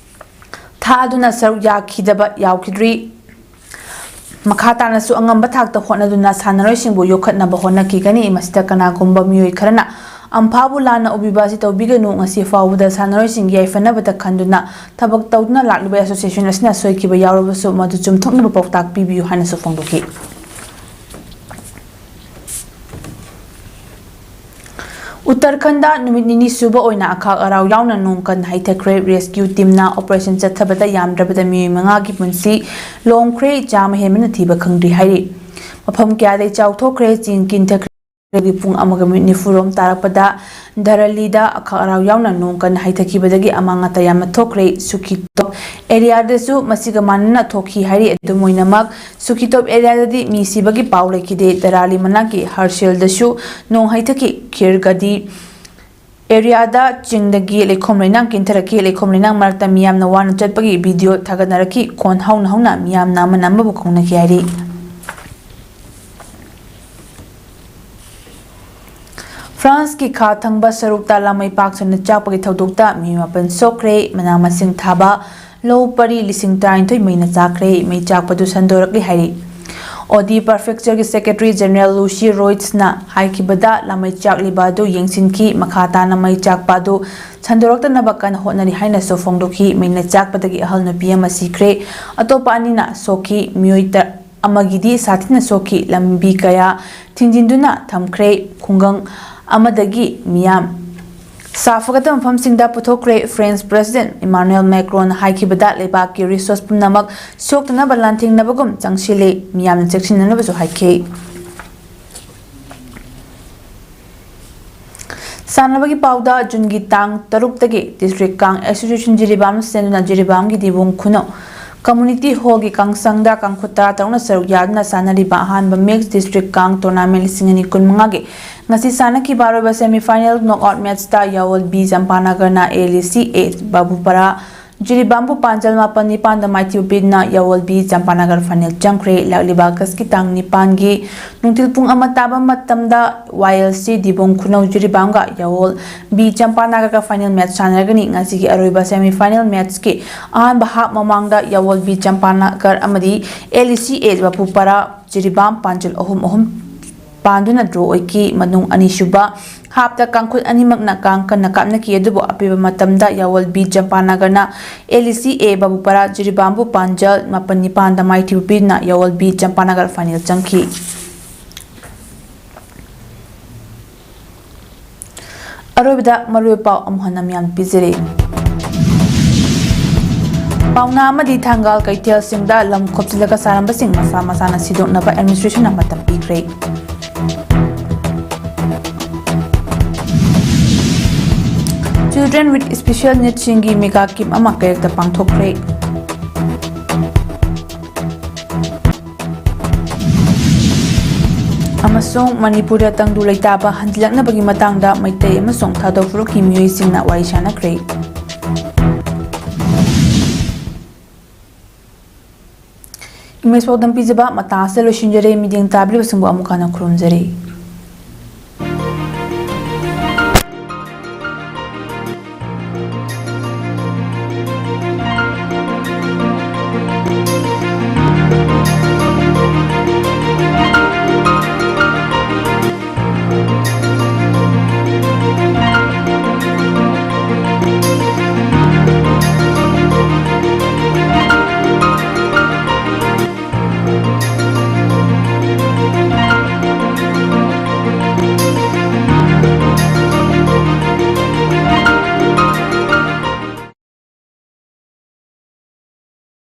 ꯊꯥꯗꯨꯅ ꯁꯔꯨꯛ ꯌꯥꯈꯤꯗꯕ ꯌꯥꯎꯈꯤꯗ꯭ꯔꯤ꯫ ꯃꯈꯥ ꯇꯥꯅꯁꯨ ꯑꯉꯝꯕ ꯊꯥꯛꯇ ꯍꯣꯠꯅꯗꯨꯅ ꯁꯥꯟꯅꯔꯣꯏꯁꯤꯡꯕꯨ ꯌꯣꯛꯈꯠꯅꯕ ꯍꯣꯠꯅꯈꯤꯒꯅꯤ꯫ ꯃꯁꯤꯗ ꯀꯅꯥꯒꯨꯝꯕ ꯃꯤꯑꯣꯏ ꯈꯔꯅ ꯑꯝꯐꯥꯕꯨ ꯂꯥꯟꯅ ꯎꯕꯤꯕ ꯑꯁꯤ ꯇꯧꯕꯤꯒꯅꯨ꯫ ꯉꯁꯤ ꯐꯥꯎꯕꯗ ꯁꯥꯟꯅꯔꯣꯏꯁꯤꯡꯒꯤ ꯌꯥꯏꯐꯅꯕꯗ ꯈꯟꯗꯨꯅ ꯊꯕꯛ ꯇꯧꯗꯨꯅ ꯂꯥꯛꯂꯤꯕ association ꯑꯁꯤꯅ ꯁꯣꯏꯈꯤꯕ ꯌꯥꯎꯔꯕꯁꯨ ꯃꯗꯨ ꯆꯨꯝꯊꯣꯛꯅꯕ ꯄꯥꯎꯇꯥꯛ ꯄꯤꯕꯤꯌꯨ ꯍꯥꯏꯅꯁꯨ ꯐꯣꯡꯗꯣꯛꯈꯤ꯫ ꯎꯠꯇꯔꯈꯟꯗ ꯅꯨꯃꯤꯠ ꯅꯤꯅꯤ ꯁꯨꯕ ꯑꯣꯏꯅ ꯑꯈꯥꯛ ꯑꯔꯥꯎ ꯌꯥꯎꯅ ꯅꯣꯡ ꯀꯟꯅ ꯍꯩꯊꯈ꯭ꯔꯦ꯫ Rescue teamꯅ operation ꯆꯠꯊꯕꯗ ꯌꯥꯝꯗ꯭ꯔꯕꯗ ꯃꯤꯑꯣꯏ ꯃꯉꯥꯒꯤ ꯄꯨꯟꯁꯤ ꯂꯣꯝꯈ꯭ꯔꯦ, ꯆꯥꯝꯃ ꯍꯦꯟꯕꯅ ꯊꯤꯕ ꯈꯪꯗ꯭ꯔꯤ ꯍꯥꯏꯔꯤ꯫ ꯃꯐꯝ ꯀꯌꯥꯗ ꯆꯥꯎꯊꯣꯛꯈ꯭ꯔꯦ꯫ ꯆꯤꯡ ꯀꯤꯟꯊꯈ꯭ꯔꯦ꯫ ꯄꯨꯡ ꯑꯃꯒ ꯃꯤꯅꯤꯠ ꯅꯤꯐꯨꯔꯣꯝ ꯇꯥꯔꯛꯄꯗ ꯙꯔꯂꯤꯗ ꯑꯈꯥꯛ ꯑꯔꯥꯎ ꯌꯥꯎꯅ ꯅꯣꯡ ꯀꯟꯅ ꯍꯩꯊꯈꯤꯕꯗꯒꯤ ꯑꯃꯥꯡ ꯑꯇꯥ ꯌꯥꯝꯅ ꯊꯣꯛꯈ꯭ꯔꯦ꯫ ꯁꯨꯈꯤꯇꯣꯞ areaꯗꯁꯨ ꯃꯁꯤꯒ ꯃꯥꯟꯅꯅ ꯊꯣꯛꯈꯤ ꯍꯥꯏꯔꯤ꯫ ꯑꯗꯨꯝ ꯑꯣꯏꯅꯃꯛ, ꯁꯨꯈꯤꯇꯣꯞ areaꯗꯗꯤ ꯃꯤ ꯁꯤꯕꯒꯤ ꯄꯥꯎ ꯂꯩꯈꯤꯗꯦ꯫ ꯙꯔꯂꯤ ꯃꯅꯥꯛꯀꯤ ꯍꯔꯁꯦꯜꯗꯁꯨ ꯅꯣꯡ ꯍꯩꯊꯈꯤ꯫ ꯈꯤꯔꯒꯗꯤ areaꯗ ꯆꯤꯡꯗꯒꯤ ꯂꯩꯈꯣꯝ ꯂꯩꯅꯥꯡ ꯀꯤꯟꯊꯔꯛꯈꯤ꯫ ꯂꯩꯈꯣꯝ ꯂꯩꯅꯥꯡ ꯃꯔꯛꯇ ꯃꯤꯌꯥꯝꯅ ꯋꯥꯅ ꯆꯠꯄꯒꯤ video ꯊꯥꯒꯠꯅꯔꯛꯈꯤ꯫ ꯈꯣꯟ ꯍꯧꯅ ꯍꯧꯅ ꯃꯤꯌꯥꯝꯅ ꯑꯃꯅ ꯑꯃꯕꯨ ꯀꯧꯅꯈꯤ ꯍꯥꯏꯔꯤ꯫ ꯐ꯭ꯔꯥꯟꯁꯀꯤ ꯈꯥ ꯊꯪꯕ ꯁꯔꯨꯛꯇ ꯂꯥꯃꯩ ꯄꯥꯛ ꯁꯟꯅ ꯆꯥꯛꯄꯒꯤ ꯊꯧꯗꯣꯛꯇ ꯃꯤꯑꯣꯏ ꯃꯥꯄꯟ ꯁꯣꯛꯈ꯭ꯔꯦ꯫ ꯃꯅꯥ ꯃꯁꯤꯡ ꯊꯥꯕ ꯂꯧ ꯄꯔꯤ ꯂꯤꯁꯤꯡ ꯇꯔꯥꯅꯤꯊꯣꯏ ꯃꯩꯅ ꯆꯥꯛꯈ꯭ꯔꯦ꯫ ꯃꯩ ꯆꯥꯛꯄꯗꯨ ꯁꯟꯗꯣꯔꯛꯂꯤ ꯍꯥꯏꯔꯤ꯫ ꯑꯣꯗꯤ Prefecture ꯒꯤ Secretary General Lucy Royce ꯅ ꯍꯥꯏꯈꯤꯕꯗ, ꯂꯥꯃꯩ ꯆꯥꯛꯂꯤꯕ ꯑꯗꯨ ꯌꯦꯡꯁꯤꯟꯈꯤ, ꯃꯈꯥ ꯇꯥꯅ ꯃꯩ ꯆꯥꯛꯄ ꯑꯗꯨ ꯁꯟꯗꯣꯔꯛꯇꯅꯕ ꯀꯟꯅ ꯍꯣꯠꯅꯔꯤ ꯍꯥꯏꯅꯁꯨ ꯐꯣꯡꯗꯣꯛꯈꯤ꯫ ꯃꯩꯅ ꯆꯥꯛꯄꯗꯒꯤ ꯑꯍꯜ ꯅꯨꯄꯤ ꯑꯃ ꯁꯤꯈ꯭ꯔꯦ, ꯑꯇꯣꯞꯄ ꯑꯅꯤꯅ ꯁꯣꯛꯈꯤ꯫ ꯃꯤꯑꯣꯏ ꯇ-, ꯑꯃꯒꯤꯗꯤ ꯁꯥꯊꯤꯅ ꯁꯣꯛꯈꯤ, ꯂꯝꯕꯤ ꯀꯌꯥ ꯊꯤꯡꯖꯤꯟꯗꯨꯅ ꯊꯝꯈ꯭ꯔꯦ꯫ ꯈꯨꯡꯒꯪ ꯑꯃꯗꯒꯤ ꯃꯤꯌꯥꯝ ꯁꯥ ꯐꯒꯠꯇꯕ ꯃꯐꯝꯁꯤꯡꯗ ꯄꯨꯊꯣꯛꯈ꯭ꯔꯦ꯫ French President Emmanuel Macron ꯅ ꯍꯥꯏꯈꯤꯕꯗ, ꯂꯩꯕꯥꯛꯀꯤ resource ꯄꯨꯝꯅꯃꯛ ꯁꯣꯛꯇꯅꯕ ꯂꯥꯟꯊꯦꯡꯅꯕꯒꯨꯝ ꯆꯪꯁꯤꯜꯂꯤ, ꯃꯤꯌꯥꯝꯅ ꯆꯦꯛꯁꯤꯟꯅꯅꯕꯁꯨ ꯍꯥꯏꯈꯤ꯫ ꯁꯥꯟꯅꯕꯒꯤ ꯄꯥꯎꯗ, ꯖꯨꯟꯒꯤ ꯇꯥꯡ ꯇꯔꯨꯛꯇꯒꯤ District ꯀꯥꯡ Association ꯖꯤꯔꯤꯕꯥꯝ ꯁꯤꯟꯗꯨꯅ ꯖꯤꯔꯤꯕꯥꯝꯒꯤ ꯗꯤꯕꯨꯡ ꯈꯨꯅꯧ Community Hall ꯒꯤ ꯀꯥꯡꯁꯪꯗ ꯀꯥꯡꯈꯨꯠ ꯇꯔꯥ ꯇꯔꯨꯛꯅ ꯁꯔꯨꯛ ꯌꯥꯗꯨꯅ ꯁꯥꯟꯅꯔꯤꯕ ꯑꯍꯥꯟꯕ Mixed District ꯀꯥꯡ Tournament ꯂꯤꯁꯤꯡ ꯑꯅꯤ ꯀꯨꯟꯃꯉꯥꯒꯤ ꯉꯁꯤ ꯁꯥꯟꯅꯈꯤꯕ ꯑꯔꯣꯏꯕ semi final knockout match ꯇ ꯌꯥꯋꯜ B ꯆꯝꯄꯥꯅꯒꯔꯅ LEC A ꯕꯥꯕꯨꯄꯥꯔꯥ ꯖꯤꯔꯤꯕꯥꯝꯕꯨ ꯄꯥꯟꯖꯜ ꯃꯥꯄꯟ ꯅꯤꯄꯥꯟꯗ ꯃꯥꯏꯊꯤꯕ ꯄꯤꯗꯨꯅ ꯌꯥꯋꯜ B ꯆꯝꯄꯥꯅꯒꯔ final ꯆꯪꯈ꯭ꯔꯦ꯫ ꯂꯥꯛꯂꯤꯕ August ꯀꯤ ꯇꯥꯡ ꯅꯤꯄꯥꯟꯒꯤ ꯅꯨꯡꯊꯤꯜ ꯄꯨꯡ ꯑꯃ ꯇꯥꯕ ꯃꯇꯝꯗ YLC ꯗꯤꯕꯣꯡ ꯈꯨꯅꯧ ꯖꯤꯔꯤꯕꯥꯝꯒ ꯌꯥꯋꯣꯜ B ꯆꯝꯄꯥꯅꯒꯔꯒ final match ꯁꯥꯟꯅꯔꯒꯅꯤ꯫ ꯉꯁꯤꯒꯤ ꯑꯔꯣꯏꯕ semi final match ꯀꯤ ꯑꯍꯥꯟꯕ half ꯃꯃꯥꯡꯗ ꯌꯥꯋꯣꯜ B ꯆꯝꯄꯥꯅꯒꯔ ꯑꯃꯗꯤ LEC A ꯕꯥꯕꯨꯄꯥꯔꯥ ꯖꯤꯔꯤꯕꯥꯝ ꯄꯥꯟꯖꯜ ꯑꯍꯨꯝ ꯑꯍꯨꯝ ꯄꯥꯟꯗꯨꯅ draw ꯑꯣꯏꯈꯤ꯫ ꯃꯅꯨꯡ ꯑꯅꯤꯁꯨꯕ half ꯇ ꯀꯥꯡꯈꯨꯠ ꯑꯅꯤꯃꯛꯅ ꯀꯥꯡ ꯀꯟꯅ ꯀꯥꯞꯅꯈꯤ, ꯑꯗꯨꯕꯨ ꯑꯄꯤꯕ ꯃꯇꯝꯗ ꯌꯥꯋꯣꯜ B ꯆꯝꯄꯥꯅꯒꯔꯅ LEC A ꯕꯥꯕꯨꯄꯥꯔꯥ ꯖꯤꯔꯤꯕꯥꯝꯕꯨ ꯄꯥꯟꯖꯜ ꯃꯥꯄꯟ ꯅꯤꯄꯥꯟꯗ ꯃꯥꯏꯊꯤꯕ ꯄꯤꯗꯨꯅ ꯌꯥꯋꯣꯜ B ꯆꯝꯄꯥꯅꯒꯔ final ꯆꯪꯈꯤ꯫ ꯑꯔꯣꯏꯕꯗ ꯃꯔꯨꯑꯣꯏꯕ ꯄꯥꯎ ꯑꯃꯨꯛ ꯍꯟꯅ ꯃꯤꯌꯥꯝ ꯄꯤꯖꯔꯤ꯫ ꯄꯥꯎꯅꯥ ꯑꯃꯗꯤ ꯊꯪꯒꯥꯜ ꯀꯩꯊꯦꯜꯁꯤꯡꯗ ꯂꯝ ꯈꯣꯞꯆꯤꯜꯂꯒ ꯁꯥꯔꯝꯕꯁꯤꯡ ꯃꯁꯥ ꯃꯁꯥꯅ ꯁꯤꯗꯣꯛꯅꯕ administration ꯅ ꯃꯇꯝ ꯄꯤꯈ꯭ꯔꯦ꯫ Children with special needs ꯁꯤꯡꯒꯤ mega camp ꯑꯃ ꯀꯩꯔꯛꯇ ꯄꯥꯡꯊꯣꯛꯈ꯭ꯔꯦ꯫ ꯑꯃꯁꯨꯡ ꯃꯅꯤꯄꯨꯔꯗ ꯇꯪꯗꯨ ꯂꯩꯇꯥꯕ ꯍꯟꯖꯤꯜꯂꯛꯅꯕꯒꯤ ꯃꯇꯥꯡꯗ ꯃꯩꯇꯩ ꯑꯃꯁꯨꯡ ꯊꯥꯗꯧ ꯐꯨꯔꯨꯞꯀꯤ ꯃꯤꯑꯣꯏꯁꯤꯡꯅ ꯋꯥꯔꯤ ꯁꯥꯅꯈ꯭ꯔꯦ꯫ English ꯄꯥꯎꯗꯝ ꯄꯤꯖꯕ ꯃꯇꯥꯡ ꯑꯁꯤꯗ ꯂꯣꯏꯁꯤꯟꯖꯔꯦ꯫ ꯃꯤꯠꯌꯦꯡ ꯇꯥꯕꯤꯔꯤꯕꯁꯤꯡꯕꯨ ꯑꯃꯨꯛ ꯍꯟꯅ ꯈꯨꯔꯨꯝꯖꯔꯤ꯫